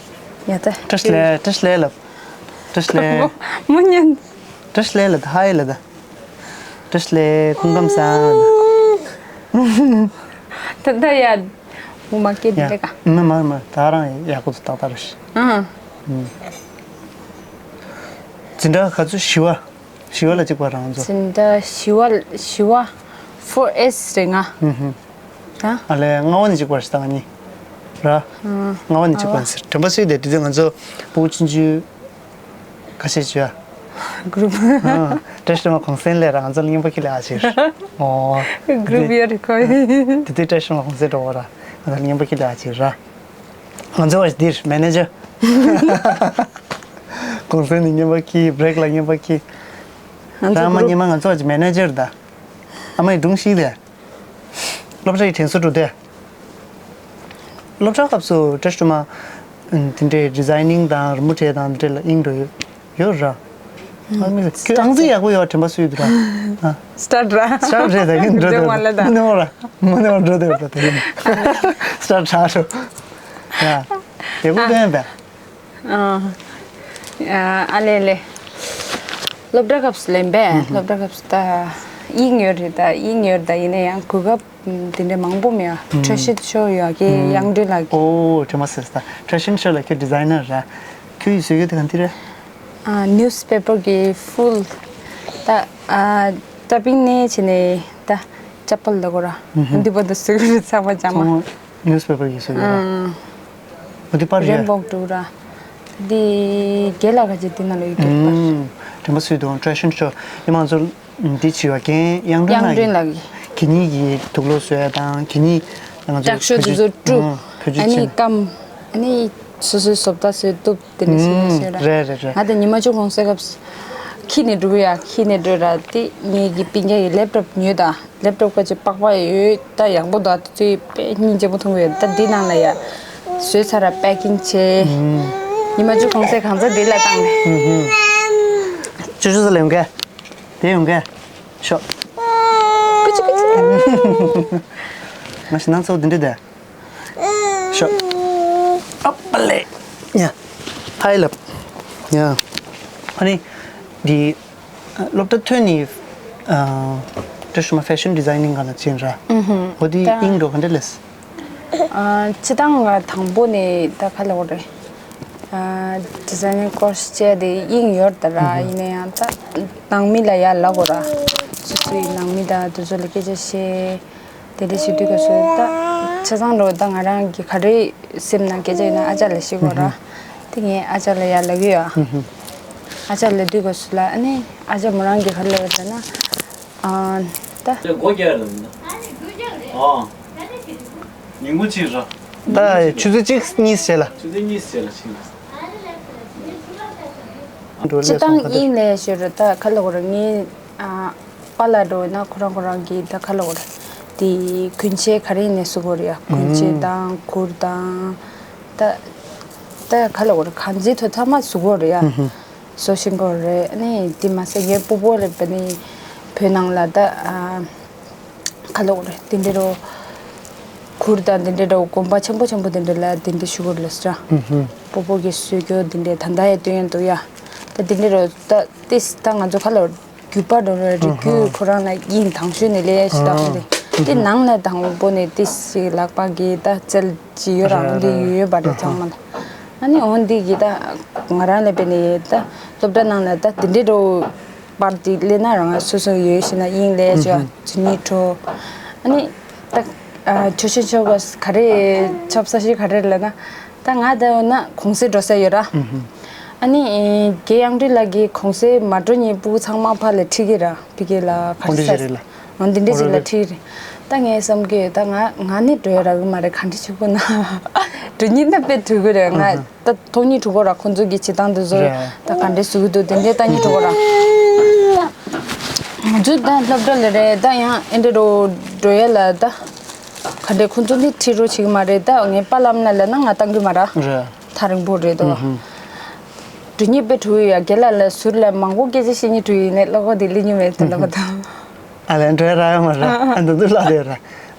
ཡ་ད། བཀྲ་ཤིས་བདེ་ལེགས། བཀྲ་ཤིས་བདེ་ལེགས་ལབ། བཀྲ་ཤིས་བདེ་ལེགས། མོ་མོ་ཉན། བཀྲ་ཤིས་བདེ་ལེགས་ལབ། ཧའི་ལབ་ད། བཀྲ་ཤིས་བདེ་ལེགས། སྐུ་ཁམས་བཟང་། ད་ད་ཡ། ངོ་མ་སྐད་ཡ། འདི་ལས་ཀ། མ་མ་མ་ད་རང་ཡག་པོ་ཏག་ཏག་རེད། ཨང་། ཨང་། འཛིན་གྲྭ་ག་ཚོད་བཞི་པ། བཞི་པ་ལ་གཅིག་པ་རང་ཚོ། འཛིན་གྲྭ་བཞི་པ་བཞི་པ་ཕོར་ཨེས་རེད་ང་། ཨུ་ཧུ། ད། ཨ་ལས་ལྔ་པ་ནས་གཅིག་པ་རེད་ད་ང་གཉིས། ར། ཨང་། ལྔ་པ་ནས་གཅིག་པ་ཨ་རེད་ཟེར། དྲན་པ་གསོས་ཏེ་དེ་དུས་ང་ཚོ་ཕྲུ་གུ་ཆུང་ཆུང་། ཁ་ཤས་བྱོས། གུ་རུབ། བཀྲ་ཤིས་མ་གུང་སེང་ལས་རང་ཚོ་ལ་རྔན་པ་ཁྱེར་ལ་ཨ་ཕྱིར། ཨོ། གུ་རུབ་ཡོད་རེད་ཁོ། དེ་དུས་བཀྲ་ཤིས་མ་གུང་སེང་འགྲོ་བ་ར། ང་ཚོ་ལ་རྔན་པ་ཁྱེར་ལ་ཨ་ཕྱིར་ར། ང་ཚོ་བ་འདིར་མེ་ནེ་ཇར། གུང་སེང་ནས་རྔན་པ་ཁྱེར། བྷི་རེག་ལ་རྔན་པ་ཁྱེར། ང་ཚོ་རང་མ་གུ་རུབ། རྔན་པ་ང་ཚོ་བ་མེ་ནེ་ཇར་ད། ཨ་མ་ཡི་སྒྲུང་ཤིག་དེ། སློབ་གྲྭ་ཡི་དྲན་གསོ་འགྲོ་དེ། སློབ་གྲྭ་སྐབས་སུ་བཀྲ་ཤིས་མ། དེ་འདྲའི་ཌི་ཛའི་ནིང་དང་རི་མོ་བྲིས་དང་དེ་འདྲ་ལ་དབྱིངས་འགྲོ་ཡོད་ཡོད་ར། ཨ་མི་ཁྱོད་ཨང་རྩིས་ཡག་པོ་ཡོད་དྲན་པ་གསོས་འདུག་ར། ཨ། སི་ཊཱར་ཊི་ར། སི་ཊཱར་ཊི་རེད་ད་གིན་འགྲོ་འགྲོ་འདུག་མ་ལ་ད། མུ་ནེ་བ་ར། མུ་ནེ་བ་འགྲོ་འདུག་ར་ད་གིན། སི་ཊཱར་ཊི་ར་འགྲོ། ཡ། ཡག་པོ་སྟོན་པས། ཨ། ཨ་ལེ་ལེ། སློབ་གྲྭ་སྐབས་སུ་ལེན་པས། ཨུ་ཧུ། སློབ་གྲྭ་སྐབས་སུ་ད་དབྱིངས་ཡོད་རེད་ད། དབྱིངས་ཡོད་རེད་ད། ཡིན་ན་ཡང་གོ་སྐབས་དེ་འདྲ་མང་པོ་མེད་ཨ། ཨུ། བཀྲ་ཤིས་ཤོ་ཡོད་ཀྱི། ཨུ། དབྱངས་སྒྲོན་ལགས་ཀྱི། ཨོ་དྲན་པ་གསོས་ད། བཀྲ་ཤིས་ཤོ་ལགས་ཁྱོད་ཌི་ཛའི་ནར་ར། ཁྱོད་ཡི་བཟོ་རྒྱུ་དེ་གང་དེ་རེད། ཨ། ནིའུ་སི་པེ་པར་གྱི་ཕུལ། ད། ཨ། ཊ་པིང་ནས་བྱས་ནས་ད་ཅ་པལ་ལ་གོ་ར། ཨུ་ཧུ། འདི་བར་དུ་བཟོ་གི་རེད་ཚང་མ་ཚང་མ། ཚང་མ་ནིའུ་སི་པེ་པར་གྱི་བཟོ་གི་ར། ཨང་། འོ་དེ་པར་རེན་རེད། བོག་འདུག་ར། འདི་རྒན་ལགས་ཁ་ཅིག་འདི་ནང་ལ་ཡོད་ཀྱི་པར། ཨུམ། དྲན་པ་གསོས་འདུག་བཀྲ་ཤིས་ཤོ་ཡིན་མ་ཚོ་འདི་བྱས་པ་རྒན་དབྱངས་སྒྲོན་ལགས་ཀྱིས། དབྱངས་སྒྲོན་ལགས་ཀྱིས། ཁྱེད་གཉིས་ཀྱིས་དུག་ལོག་བཟོ་ཡ་དང་ཁྱེད་གཉིས་ང་ཚོ་དྲག་ཤོས་དེ་ཚོ་བཀྲུ། ཨང་བེད་སྤྱོད་ཨ་ནི་བྱས་ནས། སྐམ། ཨ་ནི་སོ་སོའི་བཟོ་ལྟ་བཟོས་གཏུབ་དེ་འདྲ་བྱས་ནས་བཟོས་ར། རེད་རེད་རེད། ང་དང་ཉི་མ་བཅུ་གུང་སེང་སྐབས་ཁྱི་ནས་འགྲོ་གི་ཡ། ཁྱི་ནས་འགྲོ་ར། དེ་ངེད་ཀྱི་སྤུན་ཀྱག་གི་ལེབ་ཊོབ་ཉོས་དང་། ལེབ་ཊོབ་ཁ་ཅིག་པགས་པ་ཡོད་ད། ཡག་པོ་འདུག་དེ་དཔེ་སྙིང་རྗེ་པོ་མཐོང་གི་ཡོད། ད་འདི་ནང་ལ་ཡ་བཟོས་ཚར་ར་པེ་ཀིང་བྱས། ཨུམ། ཉི་མ་བཅུ་གུང་སེང་གང་ཚ་འདི་ལ་བཏང་ནས། ཨུམ་ཧུམ། ཅོ་ཅོ་ས་ལ་ཡོང་གས། དེ་ཡོང་གས། ཤོག་ཀུ་ཅི་ཀུ་ཅི། ང་ཞིག་ནང་ཚོ་འདི་འདྲ་དེ། ཤོག་ཨ་པ་ལེ། ཡ། ཧའི་ལབ། ཡ། ཨ་ནི། འདི། སློབ་གྲྭ་ཐོན་ནས། ཨ། བཀྲ་ཤིས་མ་ཕེ་ཤན་ཌི་ཛའི་ནིང་ག་ལ་ཕྱིན་ར། ཨུ་ཧུ། འོ་དེ་ད་དབྱིངས་འགྲོ་ག་འདྲ་ལས། ཨ། སྤྱིར་བཏང་ང་དང་པོ་ནས་ད་ག་ལབ་དགོས་རེད། ཨ། ཌི་ཛའི་ནིང་ཀོར་སི་བྱས་ཏེ་དབྱིངས་ཡོད་ད་ར། ཨུ་ཧུ། ཡིན་ན་ཡང་ད་ནང་མི་ལ་ཡར་ལབ་དགོས་ར། སོ་སོའི་ནང་མི་དང་དེ་ཚོ་ལ་སྐད་ཆ་བཤད། དེ་འདྲ་བྱེད་དུས་སྐབས་སུ་ད་ཆ་ཚང་འགྲོ་ད་ང་རང་གི་ག་རེ་སེམས་ནང་སྐད་ཆ་ཡོད་ན་ཨ་ཅག་ལ་བཤད་དགོས་ར། ཨུ་ཧུ། དེ་ངས་ཨ་ཅག་ལ་ཡར་ལབ་ཀྱི་ཡོད་ཨ། ཨུ་ཧུ། ཨ་ཅག་ལབ་དུས་སྐབས་སུ་ལ་ཨ་ནི་ཨ་ཅག་མོ་རང་གིས་ག་རེ་ལབ་ཡོད་ཟེར་ན། ཨ། ད། ད་སྒོ་རྒྱག་ལབ་ན། ཨ། ཉིན་གུང་ཕྱིན་ར། ད་ཆུ་ཚོད་གཅིག་གཉིས་བྱས་ལ། ཆུ་ཚོད་གཉིས་བྱས་ལ་ཕྱིན་ལ། སྤྱིར་བཏང་དབྱིངས་ལས་ཞོར་ད་ག་ལབ་དགོས་རེད། ངའི་ཨ་པཱ་ལགས་འགྲོ་ན་ཁོ་རང་ཁོ་རང་གིས་ད་ག་ལབ་དགོས་རེད། དེ་གོན་ཆས་ག་རེ་ཡིན་ནའི་བཟོ་དགོས་རེད་ཡ། གོན་ཆས་དང་གུར་དང་། ད་ད་ག་ལབ་དགོས་རེད། གང་ཅིའི་ཐོག་ཚང་མ་བཟོ་དགོས་རེད་ཡ། བཟོ་ཤེས་དགོས་རེད། ཨ་ནི་དེ་མ་ཟད་ངའི་སྤོ་བོ་རེད་པ་ནི་བོད་ནང་ལ་ད་ཨ། ག་ལབ་དགོས་རེད། དེ་འདྲ་རོ། གུར་དང་དེ་འདྲ་རོ་གོམ་པ་ཆེན་པོ་ཆེན་པོ་དེ་འདྲ་ལ་དེ་འདྲ་ཞུ་དགོས་རེད་ཟེར། ཨུ་ཧུ། སྤོ་བོ་གིས་བཟོས་རྒྱུ་དེ་འདྲ་ད་ལྟ་ཡང་སྟོན་ཡོང་འདུག་ཡ། ད་དེ་འདྲ་རོ་ད་ཏིས་ད་ང་ཚོ་ག་ལབ་རྒྱུད་པ་འགྲོ་རེད། རིགས་རྒྱུད་ཁོ་རང་ལ་དབྱིངས་དང་ཤོས་ནས་ལས་ཞུ་དག་དེ་འདྲ། དེ་ནང་ལ་དང་པོ་ནས་ཏིས་ཞིག་ལག་པ་གིས་ད་རྩལ་ཅིག་ཡོད་ར། འོ་འདི་ཡོད་ཡོད་པ་རེད་ཚང་མ་ལ། ཨ་ནི་འོ་འདི་གིས་ད་ང་རང་ལ་དཔེར་ན་ཡོད་ད་སློབ་གྲྭ་ནང་ལ་ད་དེ་འདྲ་རོ། པར་འདི་ལས་ན་རང་སོ་སོ་ཡོད་ཤེ་ན་དབྱིངས་ལས་ཅོ་ཨུ་ཧུ། ཇི་ནི་ཁྲོ། ཨ་ནི་ད་ཨ་ཆོས་ཤེས་ཆོས་གོ་ག་རེ་ཆོབ་ས་ཤི་ག་རེ་ལ་ན་ད་ང་ད་ན་གུང་སེང་འགྲོ་ས་ཡོད་ར། ཨུ་ཧུ། ཨ་ནི་རྒན་དབྱངས་སྒྲོན་ལགས་ཀྱིས་གོང་སེ་མ་འགྲོ་ཉིན་སྤུ་གུ་ཚང་མ་ཕར་ལ་ཁྲིད་ཀྱི་ར་ཕ་གི་ལ་ག་རེ་ཟེར། འོ་འདི་འདྲ་ཅིག་ལ་ཁྲིད་རེད། ད་ངས་བསམ་གྱི་ཡོད། ད་ང་ང་ནི་འགྲོ་ཡ་རག་གི་མ་རེད། ག་འདྲ་བྱེད་དགོས་ན་འགྲོ་ཉིན་ད་དཔེ་དྲག་གི་རེད། ང་ད་མཐོང་སྙིང་བྲོ་གི་ར། ཁོང་ཚོ་གི་བྱེད་སྟངས་དེ་ཚོ་ད་ག་འདྲ་བཟོ་གི་འདུག་དེ་འདྲ་ལྟ་སྙིང་བྲོ་གི་ར། ང་ཚོ་ད་སློབ་གྲྭ་ལ་རེད། ད་ཡང་ཨེ་འདྲ་རོ་འགྲོ་ཡ་ལ་ད་ག་འདྲ་ཁོང་ཚོ་ནི་ཁྲིད་རོགས་བྱེད་གི་མ་རེད། ད་ངའི་པཱ་ལགས་ལབ་ན་ང་བཏང་གི་མ་ར། ཐག་རིང་པོ་རེད་དོ། འགྲོ་སྙིང་དཔེ་བྲོ་ཡ། རྒན་ལགས་ལ་ཟུར་ལ་མང་པོ་སྐད་ཆ་བཤད་སྙིང་བྲོ་ཡིན་ནས་བློ་ཁོག་དེ་སླེབས་སྙིང་མེད་དེ་འདྲ་པོ་དང་། ཨ་ལན་འགྲོ་ཡ་རག་ཡོད་མ་ར། ཨ་འདི་འདུག་ལབ་དེ་ར།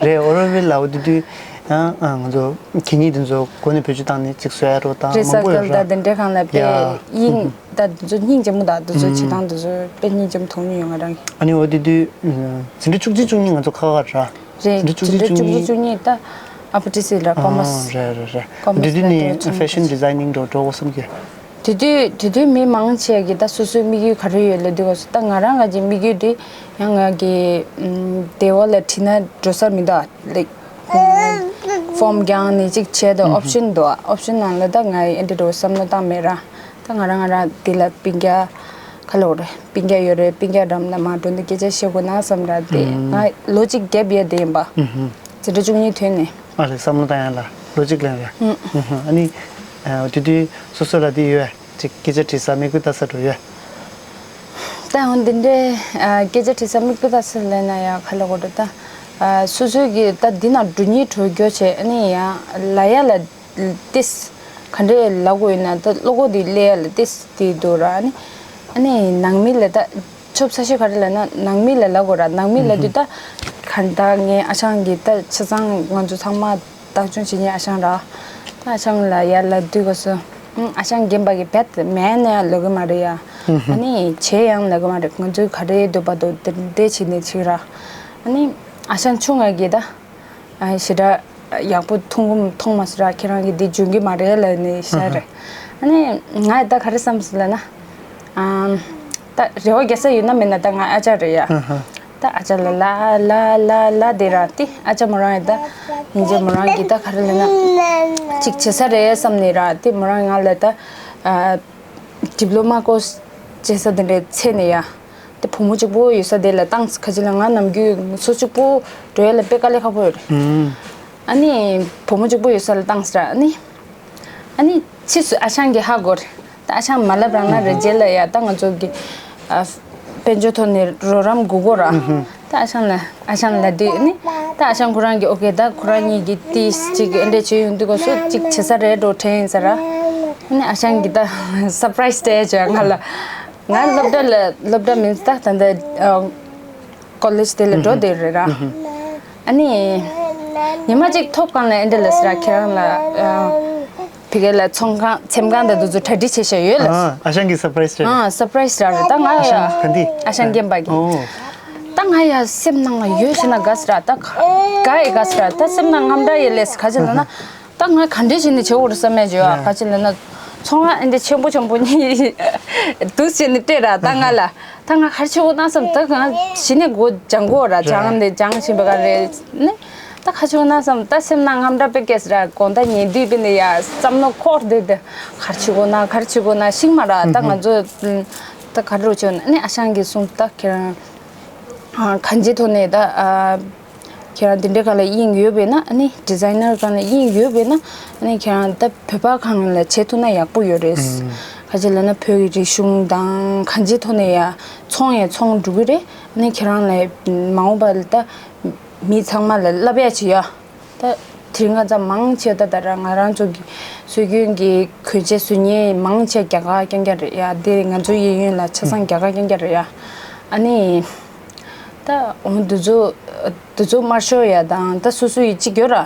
རེད། ཨོ་རོ་བིལ་ལ་འོ་དེ་དུས་ཨ་ང་ཚོ་གད་སྙིགས་དེ་ཚོ་སྒོ་ནས་བེད་སྤྱོད་བཏང་ནས་ཅིག་བཟོ་ཡ་རོ་དང་རི་མང་པོ་ཡོད་སའི་ཀལ་ར། དང་དེ་འདྲའི་སྒང་ལ་དཔེ་ཡ། དབྱིངས་ད་དེ་ཚོ་སྙིང་རྗེ་མོ་དང་དེ་ཚོ་བྱེད་སྟངས་དེ་ཚོ་དཔེ་སྙིང་རྗེ་མོ་མཐོང་མྱོང་ཡོད་ང་རང་གི། ཨ་ནི་འོ་དེ་དུས་འཛིན་གྲྭ་བཅུ་གཅིག་བཅུ་གཉིས་ང་ཚོ་ཁག་ཁག་ར། རེད། འཛིན་གྲྭ་བཅུ་གཅིག་བཅུ་གཉིས་ད་ཨ་ཕོ་ཊི་སི་ལ་ཀོ་མར་སི། རེད་རེད་རེད། ཀོ་མར་སི་དེ་དུས་ནས་ཕེ་ཤན་ཌི་ཛའི་ནིང་འགྲོ་འགྲོ་དགོས་བསམ་གྱི། དེ་དུས་དེ་དུས་མི་མང་ཆེ་གི་ད་སོ་སོའི་དམིགས་ཡུལ་ག་རེ་ཡོད་ལབ་དུས་སྐབས་སུ་ད་ང་རང་ག་གི་དམིགས་ཡུལ་དེ་ཡང་ང་གི་ཨམ་སྡེ་བ་ལ་ཁྲིད་ན་འགྲོ་ས་མི་འདུག་ལེགས་ཨམ་ཕོམ་བརྒྱངས་ནས་ཅིག་བྱས་ད་ཨོབ་ཤན་འདུག་ཨོབ་ཤན་ནང་ལ་ད་ང་ཨེ་འདྲ་འགྲོ་བསམ་བློ་བཏང་མེད་ར། ད་ང་རང་ང་རང་འདི་ལ་སྤུན་ཀྱག་ག་ལབ་དགོས་རེད། སྤུན་ཀྱག་ཡོད་རེད། སྤུན་ཀྱག་འགྲམ་ལ་མར་འགྲོ་ནས་སྐད་ཆ་བཤད་དགོས་ན་བསམ་ར། དེ་ང་ལོ་གཅིག་གེབ་ཡོད་དེ་ཡིན་པ། འཛིན་གྲྭ་བཅུ་གཉིས་ཐོན་ནས། ཨ་རེ་བསམ་བློ་བཏང་ཡ་ལ་ལོ་གཅིག་ལན་རེད། ཨ་ནི་དེ་དུས་སོ་སོ་ལ་དེ་ཡོད་ཅིག་སྐད་ཆ་དྲི་ས་མིག་དཔེ་ལྟ་ས་འགྲོ་ཡོད། ད་འོ་འདི་འདྲའི་སྐད་ཆ་དྲི་ས་མིག་དཔེ་ལྟ་ས་ལབ་ན་ཡ་ག་ལབ་དགོས་རེད་ད། སོ་སོའི་གི་ད་འདི་ན་འགྲོ་སྙིང་བྲོ་རྒྱུ་བྱས། ཨ་ནི་ཡ་ལ་ཡ་ལ། ཏིས། ག་འདྲས་ལབ་དགོས་ཡིན་ན་ད་བློ་ཁོག་དེ་སླེབས་ཡ་ལ་ཏིས་དེ་འདུག་ར། ཨ་ནི་ཨ་ནི་ནང་མི་ལ་ད་ཆོབ་ས་ཤོད་ག་རེ་ལབ་ན་ནང་མི་ལ་ལབ་དགོས་ར། ནང་མི་ལབ་དུས་ད་ག་ད་ངའི་ཨ་ཞང་གི་ད་ཆ་ཚང་ང་ཚོ་ཚང་མ་བདག་སྐྱོང་བྱེད་མཁན་ཨ་ཞང་ར། ད་ཨ་ཞང་ལ་ཡ་ལབ་དུས་སྐབས་སུ་ཨ་ཞང་རྒན་པ་གི་བེད་མེད་ན་ཡ་ལབ་གི་མ་རེད་ཡ། ཨ་ནི་བྱས་ཡང་ལབ་གི་མ་རེད། ང་ཚོའི་ག་རེ་འདོད་པ་འདུག་དེ་འདྲས་བྱས་ནས་བྱེད་ར། ཨ་ནི་ཨ་ཞང་ཆུང་ང་གི་ད། ཨ་ཞེ་དྲག་ཡག་པོ་མཐོང་གི་མཐོང་མ་སོང་ར། ཁྱེད་རང་གིས་འདི་འཇོན་གི་མ་རེད་ལབ་ནས་བཤད་རེད། ཨ་ནི་ང་ད་ག་རེ་བསམ་སོང་ལབ་ན། ཨམ། ད་རེ་བ་རྒྱག་ས་ཡོད་ན་མེད་ན་ད་ང་ཨ་ཅག་རེད་ཡ། ད་ཨ་ཅག་ལ་ལ་ལ་ལ་ལ་དེ་ར་དེ་ཨ་ཅག་མོ་རང་ཡ་ད་ཡིན་གྱི་མོ་རང་གིས་ད་ག་རེ་ལབ་ན། ཅིག་བྱེད་ས་རེད་བསམ་ནས་ར་དེ་མོ་རང་ང་ལ་ད་ཨ་ཌི་པི་ལོ་མ་ཀོར་སི་བྱེད་ས་དེ་འདྲའི་ཚད་ནས་ཡ། དེ་བུ་མོ་གཅིག་པོ་ཡོད་ས་དེ་ལ་བཏང་། ཁ་ཅིག་ལ་ང་ནམ་རྒྱུན་ངུ་ཚོ་གཅིག་པོ་འགྲོ་ཡ་ལ་དཔེ་དཀའ་ལས་ཁག་པོ་ཡོད་རེད། ཨ་ནི་བུ་མོ་གཅིག་པོ་ཡོད་ས་ལ་བཏང་ཟེར། ཨ་ནི་ཨ་ནི་ཕྱིས་སུ་ཨ་ཞང་གིས་ཧ་གོ་རེད། ད་ཨ་ཞང་མ་ལབ་རང་ན་རེ་རྗེས་ལ་ཡ་ད་ང་ཚོ་གི་ཨ་དཔལ་འབྱོར་ཐོག་ནས་རོགས་རམ་དགོས་གོ་ར། ད་ཨ་ཞང་ལ་ཨ་ཞང་ལ་དུས་ནི་ད་ཨ་ཞང་ཁོ་རང་གིས་ཨོ་ཀེ་ད་ཁོ་རང་གཉིས་ཀྱིས་ཏིས་ཅིག་ཨེ་འདྲས་བྱས་ཡོང་དུས་སྐབས་སུ་ཅིག་བྱེད་ས་རེད་འགྲོ་དྲན་ཡིན་ས་ར། ཨ་ནི་ཨ་ཞང་གིས་ད་སར་པ་རའི་སི་སྤྲད་བྱས་ང་ལ། ང་སློབ་གྲྭ་ལ་སློབ་གྲྭ་མིན་ད་ད་ལྟ་ཨ་ཀོ་ལེཇ་དེ་ལ་འགྲོ་བསྡད་རེད་ར། ཨ་ནི་ཉི་མ་གཅིག་ཐོབ་གང་ལ་ཨེ་འདྲ་ལ་ཟེར་ར། ཁྱེད་རང་ལ་ཨ་ཕ་གི་ལ་ཚོང་ཁང་འཚེམ་ཁང་དང་དེ་ཚོ་གྲ་སྒྲིག་བྱས་བཞག་ཡོད་ལ། ཨ་ཨ་ཞང་གིས་སར་པ་རའི་སི་སྤྲད། ཨ་སར་པ་རའི་སི་རག་རེད་ད་ང་ཡ། ཨ་ཞང་ག་འདི། ཨ་ཞང་རྒན་པ་གིས། ཨོ། ད་ང་ཡ་སེམས་ནང་ལ་ཡོད་ཤི་ན་དགའ་ཟེར་ར། ད་དགའ་ཡི་དགའ་ཟེར་ར། ད་སེམས་ནང་དངངས་སྐྲག་ཡི་ལས་ག་ཅི་ལ་ན། ད་ང་ག་འདྲས་བྱས་ནས་བྱེད་དགོས་རེད་བསམ་མེད་བྱེད་བ་ག་ཅི་ལ་ན། ཚོང་ཁང་ཨེ་འདྲས་ཆེན་པོ་ཆེན་པོ་གཉིས་འདུག་བྱས་ནས་སྤྲད་ར་ད་ང་ལ། ད་ང་ག་རེ་བྱེད་དགོས་ན་བསམ། ད་ང་གཞི་ནས་སྒོ་སྦྱང་དགོས་ར། སྦྱང་ནས་སྦྱང་བཞིན་པ་ག་རེ་ནི། ད་ག་རེ་བྱེད་དགོས་ན་བསམ། ད་སེམས་ནང་དངངས་སྐྲག་དཔེ་སྐྱེས་ར། དགོང་དག་ཉལ་དུས་དཔེ་ནས་ཡ་བསམ་བློ་འཁོར་བསྡད་དེ་ག་རེ་བྱེད་དགོས་ན་ག་རེ་བྱེད་དགོས་ན་ཤེས་མ་ར། ད་ང་ཚོ་ད་ག་རེ་བྱེད་དགོས་ན་ནི་ཨ་ཞང་གིས་གསུངས། ད་ཁྱེད་རང་གང་ཅིའི་ཐོག་ནས་ད་ཨ་ཁྱེད་རང་འདི་འདྲའི་སྒང་ལ་དབྱིངས་ཡོད་པས་ན། ཨ་ནི་ཌི་ཛའི་ནར་སྒང་ལ་དབྱིངས་ཡོད་པས་ན། ཨ་ནི་ཁྱེད་རང་ད་བོད་པ་སྒང་ལ་བྱེད་ཐུབ་ན་ཡག་པོ་ཡོད་རེད། ག་ཅི་ལབ་ན་བོད་ཀྱི་རིག་གཞུང་དང་གང་ཅིའི་ཐོག་ནས་ཡ་ཚོང་ཡ་ཚོང་འགྲོ་གི་རེད། ཨ་ནི་ཁྱེད་རང་ལ་མ་འོངས་པ་ལ་ད་མི་ཚང་མ་ལ་བསླབ་ཡ་བྱེད་ཡ། ད་དེ་རིང་ཁ་སང་མང་ཆེ་ད་ད་ར་ང་རང་ཚོ་གི་སྲོལ་རྒྱུན་གྱི་གོན་ཆས་བཟོ་མཁན་མང་ཆེ་རྒྱ་གར་རྐྱང་རྐྱང་རེད་ཡ། དེ་ང་ཚོ་གཡས་གཡོན་ལ་ཆ་ཚང་རྒྱ་གར་རྐྱང་རྐྱང་རེད་ཡ། ཨ་ནི་ད་འོ་དེ་ཚོ་དེ་ཚོ་དམར་ཤོག་ཡ་དང་ད་སོ་སོ་ཡི་གཅིག་ཡོད་ར།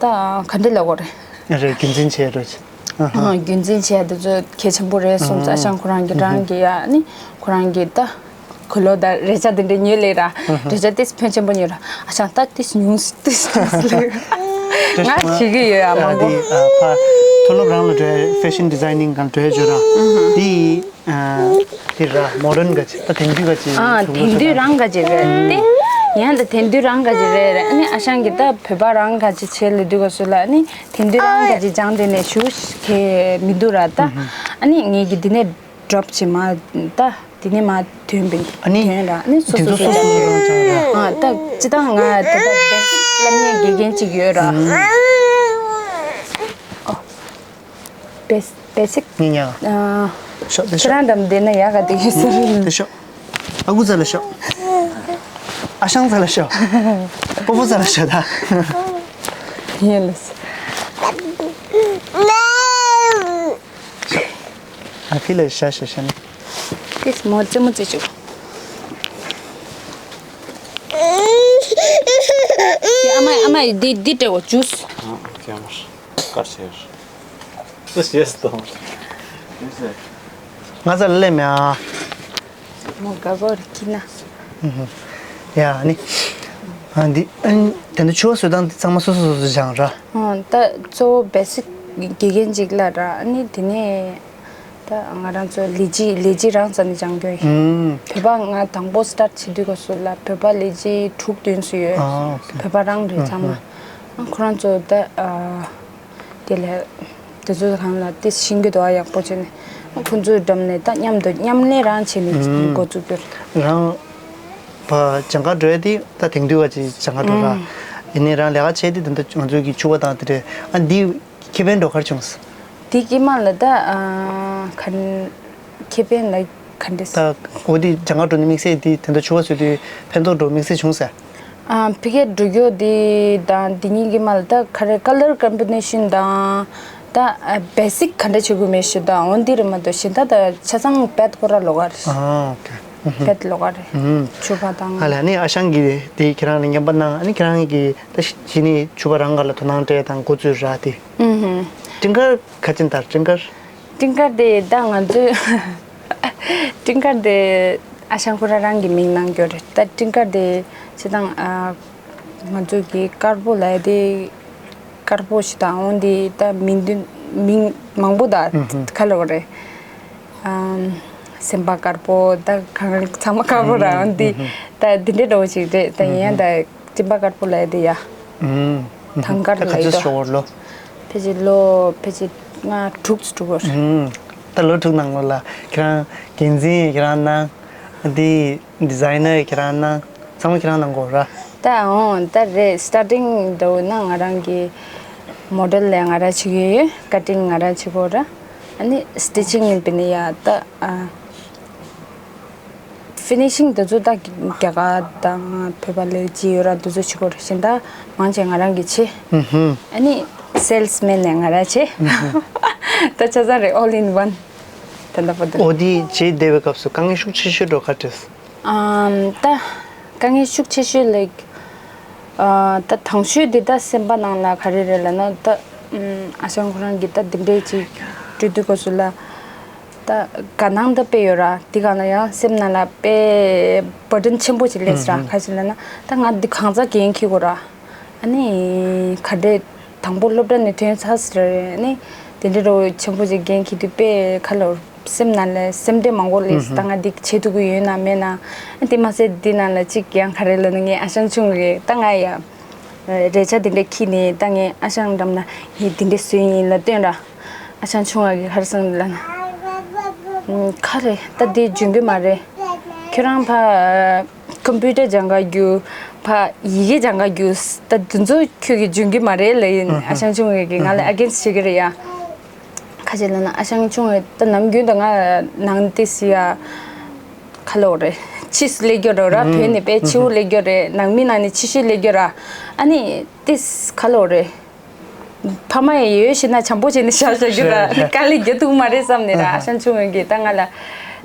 ད་ག་འདྲ་ལབ་དགོས་རེད། རེད། རྒྱུན་འཛིན་བྱས་རོགས་བྱེད། ཨ་རྒྱུན་འཛིན་བྱས་དེ་ཚོ་གལ་ཆེན་པོ་རེད་གསུངས་ཙང་ཨ་ཞང་ཁོ་རང་གི་རང་གི་ཡ་ནི་ཁོ་རང་གི་ད་གོས་ལོག་དང་རས་ཆ་དེ་འདྲ་ཉོས་ལེ་ར། རས་ཆ་ཏིས་ཕོན་ཆེན་པོ་ཉོས་ར། ཨ་ཞང་ད་ཏིས་ཉུང་སི་ཏིས་ཉུང་སི་ལེ། ང་བྱེད་ཀྱི་ཡོད་ཡ་མང་པོ། ཨ་དེ་ཨ་ཕ་མཐོ་སློབ་རང་ལ་འགྲོ་ཡ་ཕེ་ཤན་ཌི་ཛའི་ནིང་གང་འགྲོ་ཡ་བརྗོད་ར། དེ་ཨ་དེ་ར་མོ་ཌན་ག་ཅི་ད་དེང་དུས་ག་ཅི་ཨ་བྱུང་དེང་དུས་ར། རང་ག་ཅི་རེད་དེ། ཡང་ད་དེང་དུས་རང་ག་ཅིག་རེད་རེད། ཨ་ནི་ཨ་ཞང་གིས་ད་བོད་པ་རང་ག་ཅིག་བྱེད་ལས་དུས་སྐབས་སུ་ལ། ཨ་ནི་དེང་དུས་རང་ག་ཅིག་སྦྱངས་དེ་ནས་ཞུ་གི་མི་འདུག་ར་ད། ཨ་ནི་ངེད་ཀྱིས་འདི་ནས་ཌོབ་བྱེད་མ་ད། དེ་ནས་མ་ཐོན་པའི་ཨ་ནི་ཐོན་ར། ཨ་ནི་སོ་དེ་སོ་ཚོ་སོ་སོ་སོ་སོ་སྦྱངས་ར། ཨ་ད་སྤྱི་བཏང་ང་ད་ད་བེ་སིག་སློབ་གཉེར་དགེ་རྒན་ཅིག་ཡོད་ར། ཨོ། བེ་བེ་སིག་ཉིན་ཡང་། ཨ། ཤོག་དེ་ཤོག་ཁྱེད་རང་འགྲམ་བསྡད་ན་ཡག་ག་དེ་གི་ཟེར། དེ་ཤོག་ཨ་ཁུ་ཚ་ལ་ཤོག་ཨ་ཞང་ཚ་ལ་ཤོག་པོ་པོ་ཚ་ལ་ཤོག་ད། ཡིན་ལ། ཨ་ཕི་ལ་ཤ་ཤ་ཤ་ནི། ཏིས་མོ་ཙེ་མོ་ཙེ་ཅུ། ཨ་མ་ཨ་མ་འདི་འདི་སྤྲད་འོ་ཇུས། ཨ་ཁྱེད་མར་དཀར་ཆེར། སུ་ཞེས་སྟོང་། ང་ཚ་ལ་ལས་མེད་ཨ། མོ་ག་གོ་རི་ཀི་ན། ཡ་ནི། ཨ་འདི་ཨ་ནི་དེ་འདྲ་ཆུ་བ་བཟོ་སྟངས་འདི་ཚང་མ་སོ་སོ་སོ་སོ་སྦྱངས་ར། ཨ་ད་གཙོ་བོ་བེ་སིག་དགེ་རྒན་ཅིག་ལ་ར། ཨ་ནི་དེ་ནས་ད་ང་རང་ཚོ་ལས་གཞི་ལས་གཞི་རང་ས་ནས་སྦྱང་རྒྱུ་ཡིན། ཨུམ། བོད་པ་ང་དང་པོ་སི་ཊར་བྱེད་དུས་སྐབས་སུ་ལ་བོད་པ་ལས་གཞི་དྲུག་བདུན་ཙམ་ཡོད། ཨ་ཨོ་ཁེ། བོད་པ་རང་རེད་ཚང་མ། ཨུམ། ཨ་ཁོ་རང་ཚོ་ད་ཨ། དེ་ལས་དེ་ཚོའི་སྒང་ལ་དེ་ཤེས་ཀྱི་འདུག་ཨ། ཡག་པོ་བྱས་ནས་ཁོང་ཚོའི་འགྲམ་ནས་ད་མཉམ་དུ་མཉམ་ལས་རང་བྱས་ནས་ཨུམ། འགོ་བཙུགས་རྒྱུ། རང་ཕར་སྦྱང་ག་འགྲོ་ཡ་དེ་ད་དེང་དུས་ཀ་ཅིག་སྦྱང་ག་འགྲོ་ར། ཨུམ། ཡིན་ནའི་རང་ལས་ཀ་བྱས་དེ་ད་ལྟ་ང་ཚོའི་གི་ཕྱུ་པ་དང་དེ་འདྲས། ཨ་འདི་ཁེ་ཕན་འགྲོ་ག་རེ་བྱུང་སོང་། དེ་དཀྱིལ་མ་ལ་ད་ཨ་ག་ཁེ་ཕན་ལ་ག་འདྲས། ད་འོ་དེ་སྦྱང་ག་འགྲོ་ནས་དམིགས་བསལ་དེ་དེ་འདྲ་ཕྱུ་པ་བཟོས་དུས་ཕན་ཐོགས་འགྲོ་དམིགས་བསལ་བྱུང་སོང་། ཨ་ཕ་གིར་འགྲོ་རྒྱུ་དེ་དང་དེ་གཉིས་ཀྱི་མ་ལ་ད་ག་རེ་ཀ་ལར་ཀོམ་བི་ནེ་ཤན་དང་ད་བེ་སིག་ག་འདྲ་བྱེད་དགོས་མེད་ཞུ་དང་འོན་ཏེ་རེད་མ་གཏོགས་གཞན་དག་ད་ཆ་ཚང་བེད་ཁོ་ར་ལོག་ག་རེད། ཨ་ཨོ་ཁེ། བེད་ལོག་ག་རེད། ཨུམ། ཕྱུ་པ་དང་། ཨ་ལ་ནི་ཨ་ཞང་གིས་དེ་ཁྱེད་རང་ལ་ཉན་པ་གནང་། ཨ་ནི་ཁྱེད་རང་གིས་ད་གཞི་ནས་ཕྱུ་པ་རང་ག་ལ་དོ་སྣང་སྤྲད་དང་འགོ་བཙུགས་ར་དེ། ཨུམ། སྤྲིན་དཀར་ག་ཅིན་དར་སྤྲིན་དཀར། སྤྲིན་དཀར་དེ་ད་ང་ཚོས་སྤྲིན་དཀར་དེ་ཨ་ཞང་ཁོ་རང་རང་གི་མིང་གནང་རྒྱུ་རེད། ད་སྤྲིན་དཀར་དེ་སྤྱིར་བཏང་ཨ་ང་ཚོ་གི་དཀར་པོ་ལབ་ཡ་དེ་དཀར་པོ་ཞིག་དང་འོན་ཏེ་ད་མིང་དོན་མིང་མང་པོ་ད་ཨུ་ཧུ། ག་ལབ་དགོས་རེད། ཨམ། སེམས་པ་དཀར་པོ་ད་གང་ཚང་མ་དཀར་པོ་ར། ཨུ་ཧུ། འོན་ཏེ་ཨུ་ཧུ། ད་འདི་འདྲའི་འདྲ་བོ་ཞིག་རེད། ད་ཡིན་ཡང་ད་སྤྲིན་པ་དཀར་པོ་ལབ་ཡ་དེ་ཡ། ཨུམ། ཐང་དཀར་ལ་ཡོད་དོ། ཕལ་ཆེར་ལོ། ཕལ་ཆེར་ལོ་ཕལ་ཆེར་ལྔ་དྲུག་ཙམ་འགྲོ་གི་རེད། ཨུམ། ད་ལོ་དྲུག་ནང་ལོགས་ལ་ཁྱེད་རང་འགན་འཛིན་ཁྱེད་རང་གནང་། དེ་ཌི་ཛའི་ནར་ཁྱེད་རང་གནང་། ཚང་མ་ཁྱེད་རང་གནང་དགོས་ར། ད་འོང་ད་རེད། སི་ཊར་ཊིང་འདྲ་བོ་ན་ང་རང་གི་མོ་ཌེལ་ལ་ང་རང་བྱེད་ཀྱི་ཡོད། ཀ་ཊིང་ང་རང་བྱེད་དགོས་ར། ཨ་ནི་སི་ཊི་ཅིང་ཡིན་པ་ནི་ཡ་ད་ཨ། ཕི་ནི་ཤིང་དེ་ཚོ་ད་རྒྱ་གར་དང་བོད་པ་ལས་ཅི་ཡོད་ར་དེ་ཚོ་བྱེད་དགོས་རེད། གཞན་དག་མང་ཆེ་ང་རང་གིས་བྱེད། ཨུ་ཧུ། ཨ་ནི་སེལ་སི་མེན་ནས་ང་རང་བྱེད། ཨུ་ཧུ། ད་ཆ་ཚང་རེད། ཨོལ་ཨིན་ཝན། ད་ལྟ་བར་དུ། འོ་དེ་བྱེད་བསྡད་པའི་སྐབས་སུ་དཀའ་ངལ་ཤུགས་ཆེ་ཤོས་འགྲོ་ག་རེ་འཕྲད་སོང་། ཨམ། ད་དཀའ་ངལ་ཤུགས་ཆེ་ཤོས་ལེགས། ཨ། ད་དང་ཤོས་འདི་ད་སེམས་པ་ནང་ལ་ག་རེ་རེད་ལབ་ན་ད། ཨམ། ཨ་ཞང་ཁོ་རང་གིས་ད་འདི་འདྲས་ཅིག་སྤྲོད་དུས་སྐབས་སུ་ལ། ད་དགའ་སྣང་ད་དཔེ་ཡོད་ར། དེ་ག་ལ་ཡང་སེམས་ནང་ལ་དཔེ་བར་ཌན་ཆེན་པོ་ཅིག་སླེབས་ར། ཨུ་ཧུ། ག་ཅི་ལབ་ན་ད་ང་འདི་གང་ཚ་འགན་འཁྱེར་དགོས་ར། ཨ་ནི་ག་འདྲས་དང་པོ་སློབ་གྲྭ་ནས་ཐོན་ཚར་ཟེར་ར། ཨ་ནི་དེ་འདྲས་རོ་ཆེན་པོ་ཅིག་འགན་འཁྱེར་དུས་དཔེ་ཁ་ལོ་སེམས་ནང་ལ་སེམས་ཁྲལ་མང་པོ་སླེབས། ཨུ་ཧུ། ད་ང་འདི་བྱེད་ཐུབ་ཀྱི་ཡོད་ན་མེད་ན། ཨ་དེ་མ་ཟད་འདི་ནང་ལ་ཅིག་ཡང་ག་རེ་ལབ་ན་ངའི་ཨ་ཞང་ཆུང་རེད། ད་ང་ཡ་རས་ཆ་དེ་འདྲས་འཁྱེར་ནས་ད་ངའི་ཨ་ཞང་འགྲམ་ན་ངས་འདི་འདྲས་བཟོས་ཡིན་ལབ་སྟོན་ར། ཨ་ཞང་ཆུང་བ་གིས་ག་རེ་གསུངས་ལབ་ན། ཨུམ། ག་རེ་ད་འདི་འཇོན་གི་མ་རེད། ཁྱོད་རང་ཕ་ཀམ་པུ་ཊར་སྦྱང་ག་རྒྱུ། ཕ་ཡི་གེ་སྦྱང་ག་རྒྱུ། ད་འདི་ཚོ་ཁྱོད་ཀྱིས་འཇོན་གི་མ་རེད་ལབ་ཡིན། ཨུ་ཧུ། ཨ་ཞང་ཆུང་བ་གིས་ང་ལ་ཨུ་ཧུ། ཨ་གེན་སི་བྱེད་ཀྱི་རེད་ཡ། ག་ཅི་ལབ་ན་ཨ་ཞང་ཆུང་བ་ད་ནམ་རྒྱུན་དུ་ང་ནང་ཏི་སི་ཡ་ག་ལབ་དགོས་རེད། ཕྱིས་སུ་སླེབས་རྒྱུ་རེད་ར། ཨུ་ཧུ། བོད་ནས་དཔེ་ཕྱི་པོ་སླེབས་རྒྱུ་རེད། ནང་མི་ནང་ནས་ཕྱི་བཤོལ་སླེབས་རྒྱུ་ར། ཨ་ནི་ཏི་སི་ག་ལབ་དགོས་རེད། ཕ་མ་ཡི་ཡོད་ཤི་ན་བྱམས་པོ་བྱས་ནས་བཞག་བཞག་རྒྱུ་ར། རེད་རེད། དཀའ་ལས་རྒྱག་ཐུབ་མ་རེད་བསམ་ནས་ར། ཨ་ཧ། ཨ་ཞང་ཆུང་བ་གིས་ད་ང་ལ་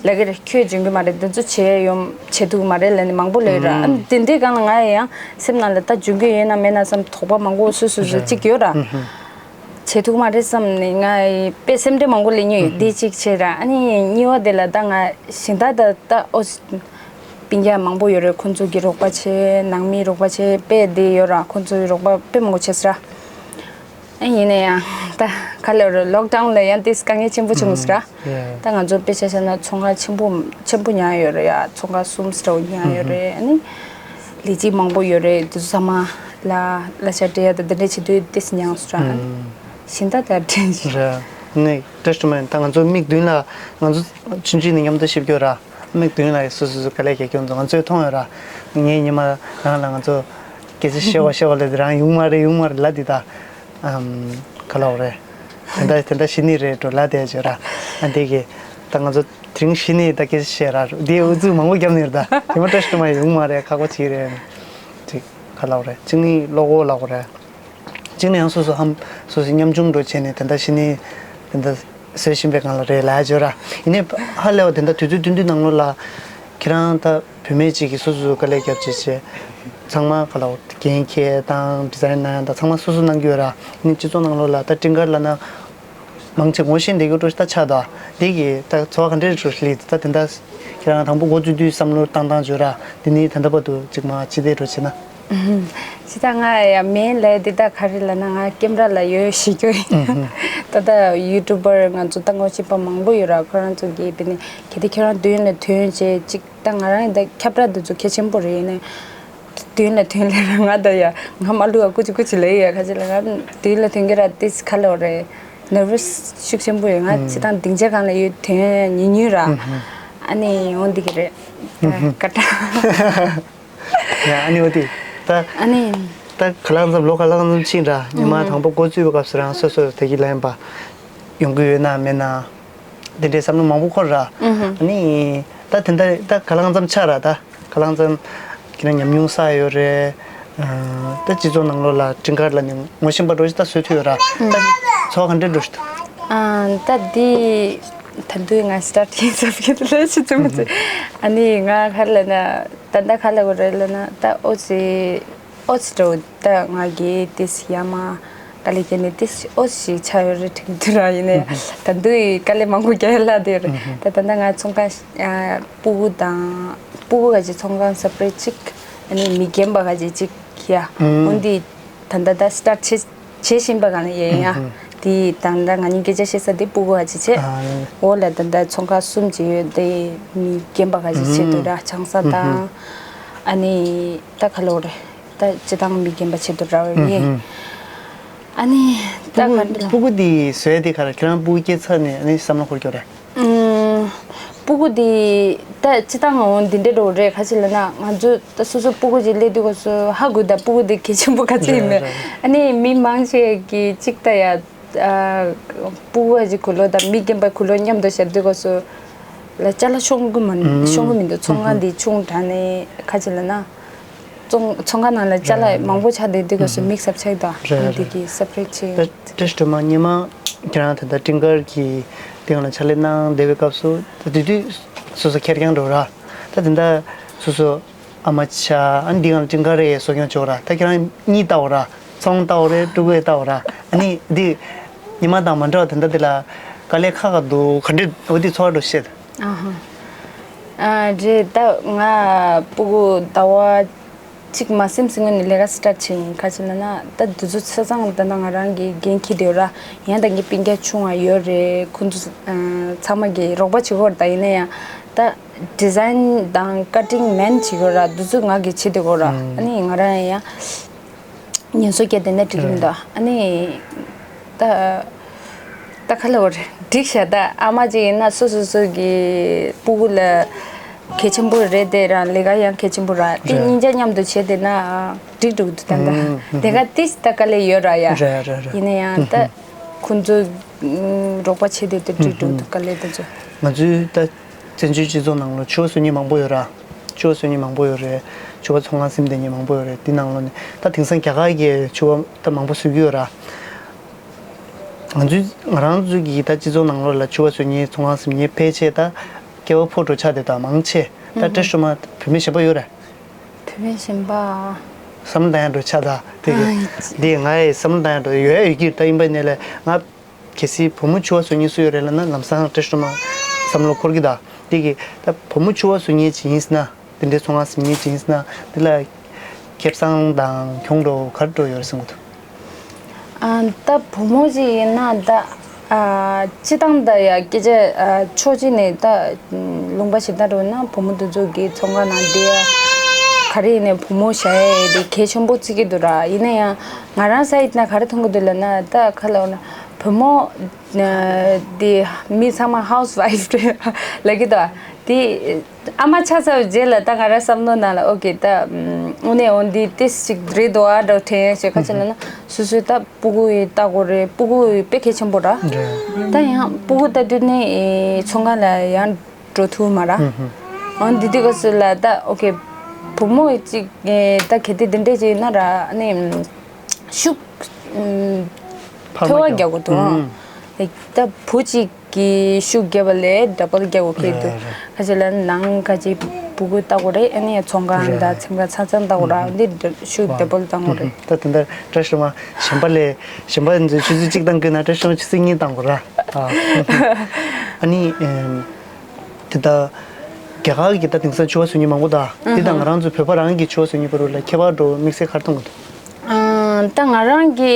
ལབ་ཀྱི་རེད། ཁྱོད་འཇོན་གི་མ་རེད། འདི་ཚོ་བྱས་ཡོང་བྱེད་ཐུབ་མ་རེད་ལབ་ནས་མང་པོ་ལབ་ཡོད་ར། ཨ་ནི་དེ་འདྲའི་སྒང་ལ་ང་ཡང་སེམས་ནང་ལ་ད་འཇོན་གི་ཡོད་ན་མེད་ན་བསམ་དོགས་པ་མང་པོ་སོ་སོ་སོ་ཅིག་ཡོད་ར། ཨ་ཧ། བྱེད་ཐུབ་མ་རེད་བསམ་ནས་ང་ཡི་དཔེ་སེམས་ཁྲལ་མང་པོ་སླེབས་མྱོང་ཡོད། ཨ་ཧ། འདི་གཅིག་བྱས་ར། ཨ་ནི་གཉིས་པ་དེ་ལ་ད་ང་གཞན་དག་ད་ད་ཨོ། སྤུན་ཀྱག་མང་པོ་ཡོད་རེད། ཁོང་ཚོ་གི་རོགས་པ་བྱས། ནང་མིའི་རོགས་པ་བྱས། དཔེ་བདེ་ཡོད་ར། ཁོང་ཚོའི་རོགས་པ་དཔེ་མང་པོ་བྱས་སོང་ར། ཨ་ཡིན་ན་ཡང་ད་ག་ལབ་རེད། ལོག་ཌའུན་ལ་ཡང་ཏིས་དཀའ་ངལ་ཆེན་པོ་བྱུང་སོང་ར། ཨུ་ཧུ། ཡ། ད་ང་ཚོ་དཔེ་ཆ་བཞག་ན་ཚོང་ཁང་ཆེན་པོ་ཆེན་པོ་ཉར་ཡོད་རེད་ཡ། ཚོང་ཁང་གསུམ་ཙམ་ཉར་ཡོད་རེད། ཨ་ནི་ ལས་བྱེད་མང་པོ་ཡོད་རེད། དེ་ཚོ་ཚང་མ་ལ་གླ་ཆ་སྤྲད་ཡ་དང་དེ་འདྲ་བྱེད་དུས་ཏོག་ཙམ་ཉམས་སོང་ར། ཨུམ། གཞན་དག་དང་འདྲ་ཞིག་རེད། ནི་བཀྲ་ཤིས་སྒྲོལ་མ་ཡིན། ད་ང་ཚོ་མིག་མདུན་ལ་ང་ཚོ་ཆུང་ཆུང་ནས་མཉམ་དུ་བཤད་ཀྱི་ཡོད་ར། མིག་མདུན་ལ་སོ་སོ་སོ་དཀའ་ལས་རྒྱག་རྒྱུ་ཚོ་ང་ཚོས་མཐོང་ཡོད་ར། ངས་ཉི་མ་རང་ལ་ང་ཚོ་སྐད་ཆ་བཤད་བ་བཤད་བ་ལ་དེ་རང་ཡོང་མ་རེད་ཡོང་མ་རེད་ལབ་དེ་ད། ཨམ། ག་ལབ་རེད། དེ་འདྲ་དེ་འདྲ་བྱེད་ནི་རེད་འགྲོ་ལབ་བསྡད་ཡོད་ར། ཨ་འདི་གི་ད་ང་ཚོ་དེ་རིང་བྱེད་ནི་ད་སྐད་ཆ་བཤད་ར་འདི་ཨུ་ཚུགས་མང་པོ་བརྒྱབ་ནི་རེད། ད་དེ་མ་བཀྲ་ཤིས་སྒྲོལ་མ་ཡོང་མ་རེད། ཁག་པོ་ཅིག་རེད། ཅིག་ག་ལབ་རེད། གཅིག་ནི་བློ་ཁོག་ལབ་དགོས་རེད། གཅིག་ནི་ཡང་སོ་སོ་ཧམ་སོ་སོ་མཉམ་ཆུང་འགྲོ་བྱས་ནས་དེ་འདྲ་བྱེད་ནི་དེ་འདྲ་བཟོས་བཞིན་པའི་སྒང་ལ་རེད་ལབ་ཡོད་ར། ཡིན་ནའི་ཧ་ལས་པ་དེ་འདྲ་དུས་ཚོད་བསྟུན་དུས་ནང་ལོགས་ལ་ཁྱེད་རང་ད་བུད་མེད་ཅིག་གིས་སོ་སོ་དཀའ་ལས་རྒྱབ་བྱས་བྱས་ཚང་མ་ག་ལབ་འགན་འཁྱེར་དང་ཌི་ཛའིན་གནང་ཡ་དང་ཚང་མ་སོ་སོ་གནང་གི་ཡོད་ར། ནི་སྤྱི་ཚོགས་ནང་ལོགས་ལ་ད་སྤྲིན་དཀར་ལབ་ན་མང་ཆེ་ངོ་ཤེས་བསྡད་ཡོད་འགྲོ་ད་ཆགས་ད། འདི་གི་ད་ཚོར་བ་ག་འདྲས་འགྲོ་ལི་ད་དེ་འདྲ་ཁྱེད་རང་དང་པོ་འགོ་བཙུགས་དུས་བསམ་བློ་བཏང་སྟངས་བརྗོད་ར། འདི་ནི་ད་ལྟ་བར་དུ་ཅིག་མ་ཅི་བསྡད་འགྲོ་བྱས་ན། ཅི་ད་ང་ཡ་མེན་ལས་འདི་ད་ག་རེ་ལབ་ན་ང་ཀེམ་ར་ལ་ཡོད་ཞིག་ཡོད་ཡིན། ད་ད་ཡུ་ཊུབ་པར་ང་ཚོ་ད་ངོ་ཤེས་པ་མང་པོ་ཡོད་ར། ཁོ་རང་ཚོ་གིས་དཔེར་ན་གལ་ཏེ་ཁྱེད་རང་མདུན་ལ་ཐོན་བྱས་ཅིག་ད་ང་རང་ད་ཁྱབ་ར་འདི་ཚོ་གལ་ཆེན་པོ་རེད་ཡིན་ནའི། མདུན་ལ་ཐོན་ལེ་ར་ང་ད་ཡ་ང་མ་ལུ་ཨ་ཀུ་ཅི་ཀུ་ཅི་ལེ་ཡ་ཁ་ཅི་ལ་ང་མདུན་ལ་ཐོན་གི་ར་ཏིས་ཁ་ལོ་རེད། ནར་ཝས་ཤུགས་ཆེན་པོ་ཡོད། ང་ཅི་དང་སྡིངས་ཆ་སྒང་ལ་ཡོད་ཐོན་ཉུ་ཉུ་ར། ཨ་ནི་ཡོང་འདི་གི་རེད། ད་ཀ་ཏ། ཡ་ཨ་ནི་འོ་དེ་ད་ཨ་ནི་ད་ཁ་ལག་འཛོམས་ལོ་ཁ་ལག་འཛོམས་ཕྱིན་ར་ཉི་མ་དང་པོ་འགོ་བཙུགས་པའི་སྐབས་སུ་རང་སོ་སོ་དེ་གི་ལན་པ་ཡོང་གི་ཡོད་ན་མེད་ན། དེ་འདྲའི་བསམ་བློ་མང་པོ་འཁོར་ར། ཨ་ནི་ད་དེ་འདྲ་ད་ཁ་ལག་འཛོམས་ཆགས་ར་ད་ཁ་ལག་འཛོམས་ཁྱེད་རང་ཉམས་མྱོང་བསགས་ཡོད་རེད། ད་སྤྱི་ཚོགས་ནང་ལོགས་ལ་སྤྲིན་དཀར་ལ་ནི་ངོ་ཤེས་པ་འགྲོ་ཞིག་ད་བཟོས་ཐུབ་ཡོད་ར། ད་ཚོར་བ་ག་འདྲ་འགྲོ་ཞིག་ད། ཨ་ད་འདི་ད་འདུས་ང་སི་ཊར་ཊིང་ཟབ་ཁྱེད་ལ་ཤི་ཙམ་ཙི། ཨ་ནི་ང་ག་རེ་ལབ་ན་ད་ད་ག་ལབ་དགོས་རེད་ལབ་ན་ད་ཨོ་ཙི་ཨོ་ཙི་འགྲོ། ད་ང་གིས་ཏིས་ཡ་མ་དཀའ་ལས་བརྒྱབ་ནས་ཏིས་ཨོ་ཙི་ཆགས་ཡོད་རེད་དྲན་དུས་ར། ཡིན་ནའི་ད་འདུས་དཀའ་ལས་མང་པོ་རྒྱག་ཡ་ལ་དེ་རེད། ད་ད་ལྟ་ང་ཚོང་ཁང་ཨ་སྤུ་གུ་དང་སྤུ་གུ་ག་ཅིག་ཚོང་ཁང་སེ་པ་རེཊ་གཅིག་ཨ་ནི་མི་རྒན་པ་ག་ཅིག་གཅིག་ཡ། འོན་ཏེ་ད་ད་ད་སི་ཊར་ཊི་བྱེད་བྱེད་བཞིན་པ་ག་ནས་ཡིན་ཡ། དེ་ད་ད་ང་གཉིས་སྐད་ཆ་བཤད་ས་དེ་སྤུ་གུ་ག་ཅིག་བྱེད། འོ་ལ་ད་ད་ཚོང་ཁང་གསུམ་ཅིག་ཡོད་དེ་མི་རྒན་པ་ག་ཅིག་བྱེད་དུས་ར་ཆང་ས་དང་ཨ་ནི་ད་ག་ལོ་རེད། ད་སྤྱི་བཏང་མི་རྒན་པ་ཆེད་དུ་ར་བའི་ཡིན། ཨ་ནི་ད་ག་འདྲ། སྤུ་གུ་འདི་བཟོས་དེ་ག་རེ་ཁྱེད་རང་སྤུ་གུ་སྐྱེས་ཚར་ནས་ཨ་ནི་བསམ་བློ་འཁོར་གྱི་རེད། ཨུམ། སྤུ་གུ་འདི་ད་སྤྱི་བཏང་འོང་འདི་འདྲ་འགྲོ་རེད། ག་ཅི་ལབ་ན་ང་ཚོ་ད་སོ་སོ་སྤུ་གུ་ཅིག་སླེབས་དུས་སྐབས་སུ་ཧ་གོ་ད་སྤུ་གུ་འདི་གལ་ཆེན་པོ་ག་ཚོད་ཡིན་མེད། རེད་རེད། ཨ་ནི་མི་མང་ཆེ་གི་གཅིག་ད་ཡ། ཨ། སྤུ་གུ་ཅིག་གུ་ལོ་དང་མི་རྒན་པའི་གུ་ལོ་མཉམ་དུ་བཞག་དུས་སྐབས་སུ་ལ་ཅ་ལག་ཤོང་གི་མ་ཤོང་གི་མི་འདུག་ཚོང་ཁང་འདི་ཆུང་དྲགས་ནས་ག་ཅི་ལབ་ན། ཚོང་ཚོང་ཁང་ནང་ལ་ཅ་ལག་མང་པོ་ཆགས་བསྡད་དུས་སྐབས་སུ་མིག་སབ་ཆགས་དང་རེད་འདི་རེད། གི་སེ་པ་རེཊ་བྱས། ད་བཀྲ་ཤིས་སྒྲོལ་མ་སྔོན་མ་ཁྱེད་རང་ད་ལྟ་སྤྲིན་དཀར་གྱི་སྟེང་ལ་ཕྱག་ལས་གནང་བསྡད་པའི་སྐབས་སུ་ད་དེ་དུས་སོ་སོ་ཁེར་རྐྱང་འགྲོ་ར། ད་དེ་འདྲ་སོ་སོ་ཨ་མ་ཆ་ཨ་འདི་གང་སྤྲིན་དཀར་རེད་གསོ་སྐྱོང་ཆོག་ར། ད་ཁྱེད་རང་གཉིས་ལྟ་བ་ར་ཚོང་ལྟ་བ་རེད་ཕྲུ་གུ་ལྟ་བ་ར། ཨ་ནི་འདི་ཉི་མ་དང་མ་འདྲ་བ་དེ་འདྲ་འདི་ལ་དཀའ་ལས་ཁག་ཁག་འདུག་ག་འདྲ་འོ་འདི་ཚོར་བ་འགྲོ་བཤད། ཨ་ཧ། ཨ་རེད་ད་ང་སྤུ་གུ་ཟླ་བ་གཅིག་མ་ཟིན་སྔོན་ནས་ལས་ཀ་སི་ཊར་ཊི་བྱས་ཡིན། ག་ཅི་ལབ་ན་ད་འདི་ཚོ་ཆ་ཚང་ད་ན་ང་རང་གི་འགན་འཁྱེར་བསྡད་ཡོད་ར། ཡང་ད་ངའི་སྤུན་ཀྱག་ཆུང་བ་ཡོད་རེད། ཁོང་ཚོ་ཚང་མ་གི་རོགས་པ་བྱེད་ཀྱི་ཡོད་རེད། ད་ཡིན་ན་ཡང་ད་ཌི་ཛའིན་དང་ཀ་ཊིང་མེན་བྱེད་ཀྱི་ཡོད་ར། འདི་ཚོ་ང་གིས་བྱེད་བསྡད་ཀྱི་ཡོད་ར། ཨ་ནི་ང་རང་ཡང་ཉིན་སོ་བརྒྱད་དེ་ནས་འགྲིག་གི་མི་འདུག་ཨ་ནི་ད་ད་ག་ལ་བར་འགྲིག་ཤག་ད་ཨ་མ་ཅིག་ཡིན་ན་སོ་སོ་སོ་གི་སྤུ་གུ་ལ་གལ་ཆེན་པོ་རེད་དེ་རང་ལས་ཀ་ཡང་གལ་ཆེན་པོ་ར། དེ་གཉིས་ཆ་མཉམ་དུ་བྱས་བསྡད་ན་འགྲིག་འགྲོ་གི་འདུག་ད་ད་དེ་ག་ཏིས་ད་དཀའ་ལས་ཡོད་ར་ཡ། རེད་རེད་རེད། ཡིན་ན་ཡང་ད་ཁོང་ཚོ་རོགས་པ་བྱས་བསྡད་དེ་འགྲིག་འགྲོ་གི་འདུག་དཀའ་ལས་དེ་ཚོ། ང་ཚོའི་ད་བཙན་བྱོལ་སྤྱི་ཚོགས་ནང་ལ་ཕྱུ་པ་བཟོ་མཁན་མང་པོ་ཡོད་ར། ཕྱུ་པ་བཟོ་མཁན་མང་པོ་ཡོད་རེད། ཕྱུ་པ་ཚོང་ཁང་ཟིན་བསྡད་མཁན་མང་པོ་ཡོད་རེད། དེ་ནང་ལོགས་ནས་ད་དེང་སང་རྒྱ་གར་གྱི་ཕྱུ་པ་ད་མང་པོ་བཟོ་གི་ཡོད་ར། ང་ཚོའི་ང་རང་ཚོའི་གི་ད་སྤྱི་ཚོགས་ནང་ལོགས་ལ་ཕྱུ་པ་བཟོ་མཁན་ཚོང་ཁང་ཟིན་མཁན་ཕལ་ཆེར་ད་སྐྱེས་པ་ཕོ་བྲང་ཆགས་བསྡད་ད་མང་ཆེ། ད་བཀྲ་ཤིས་སྒྲོལ་མ་བུད་མེད་གཞན་པ་ཡོད་རེད། བུད་མེད་གཞན་པ། བསམ་བློ་བཏང་ཡ་འགྲོ་ཆགས་ད་དེ་གི་ཨ་འདི་ང་ཡི་བསམ་བློ་བཏང་ཡ་འགྲོ་ཡོད་ཡོད་ཀྱི་ད་ཡིན་པ་ནས་ལས་ང་གལ་སྲིད་བུ་མོ་ཕྱུ་པ་བཟོ་མཁན་སུ་ཡོད་རེད་ལབ་ན་ལམ་སང་བཀྲ་ཤིས་སྒྲོལ་མ་བསམ་བློ་འཁོར་གི་ད། དེ་གི་ད་བུ་མོ་ཕྱུ་པ་བཟོ་མཁན་ཅིག་ཡིན་ཟེར་ན་དེ་འདྲའི་ཚོང་ཁང་ཟིན་མཁན་ཅིག་ཡིན་ཟེར་ན་དེ་ལ་ཁེ་བཟང་དང་གྱོང་འགྲོ་ག་རེ་འགྲོ་ཡོད་རེད་བསམ་གི་འདུག་ཨ་ད་བུ་མོ་ཅིག་ཡིན་ན་ད་ཨ་སྤྱི་བཏང་ད་ཡ་སྐད་ཆ་ཨ་ཕྱོགས་གཅིག་ནས་ད་ལུང་པ་ཞིག་ད་འགྲོ་ན་བུ་མོ་དེ་ཚོ་གི་ཚོང་ཁང་ནང་བསྡད་ཡ་ ག་རེ་ཡིན་ནའི་བུ་མོ་བཞག་ཡས་དེ་གལ་ཆེན་པོ་བརྩི་གི་འདུག་ར། ཡིན་ན་ཡང་ང་རང་སའིད་ནས་ག་རེ་མཐོང་གི་འདུག་ལབ་ན། ད་ག་ལབ་ན་བུ་མོ་ཨ་དེ་མི་ཚང་མ་ཧའུ་སི་ཝའིཕ་རེད་ལབ་ཀྱི་འདུག་དེ་ཨ་མ་ཆགས་ཚར་བའི་རྗེས་ལ་ད་ང་རང་བསམ་བློ་ནང་ལ་ཨོ་ཀེ་ད་དངོས་གནས་འོ་འདི་ཏིས་ཅིག་རེད་འདུག་ཨ་འདྲ་དྲན་ཡས་བྱས། ག་ཅི་ལབ་ན་སོ་སོའི་ད་སྤུ་གུ་ཡི་ལྟ་དགོས་རེད། སྤུ་གུ་ཡི་དཔེ་གལ་ཆེན་པོ་ར། རེད། ད་ཡང་སྤུ་གུ་ལྟ་དུས་ནས་ཨེ་ཚོང་ཁང་ལ་ཡང་འགྲོ་ཐུབ་མ་ར། ཨང་འདི་དུས་སྐབས་སུ་ལ་ད་ཨོ་ཀེ་བུ་མོ་གཅིག་ཨེ་ད་གལ་ཏེ་འདི་འདྲས་ཅིག་ཡིན་ན་ར། ཨ་ནི་ཤུགས་ཨམ་འཕར་མ་ཐོལ་བ་རྒྱག་རྒྱག་དགོས་འདུག་ཨང་། ཨེ་ད་བུ་གཅིག་གིས་ཤུགས་བརྒྱབ་པ་ལས་ཌབ་བལ་རྒྱག་དགོས་ཁེལ་འདུག་རེད་རེད། ཁ་ཅིག་ལ་ནང་ཁ་ཅིག་སྤུ་གུ་ལྟ་དགོས་རེད། ཨ་ནི་ཚོང་ཁང་རེད། དང་ཚེམ་ཁ་ཚང་ཚང་ལྟ་དགོས་ར། འདི་ཤུགས་ཌབ་བལ་བཏང་དགོས་རེད། ད་དེ་འདྲ་བཀྲ་ཤིས་མ་གཞན་པ་ལས་གཞན་པ་ཚོས་ཆུ་ཚོད་གཅིག་བཏང་དགོས་ན་བཀྲ་ཤིས་མ་ཆུ་ཚོད་གཉིས་བཏང་དགོས་ར། ཨ་ནི་ཨེམ། དེ་ལྟར་རྒྱ་གར་གྱི་ད་དེང་སང་ཕྱུ་པ་བཟོ་མཁན་མང་པོ་ད་དེ་དང་ང་རང་ཚོ་བོད་པ་རང་གི་ཕྱུ་པ་བཟོ་མཁན་བར་ལ་ཁྱད་པར་འགྲོ་དམིགས་བསལ་ག་རེ་མཐོང་གི་འདུག་ཨང་། ད་ང་རང་གི་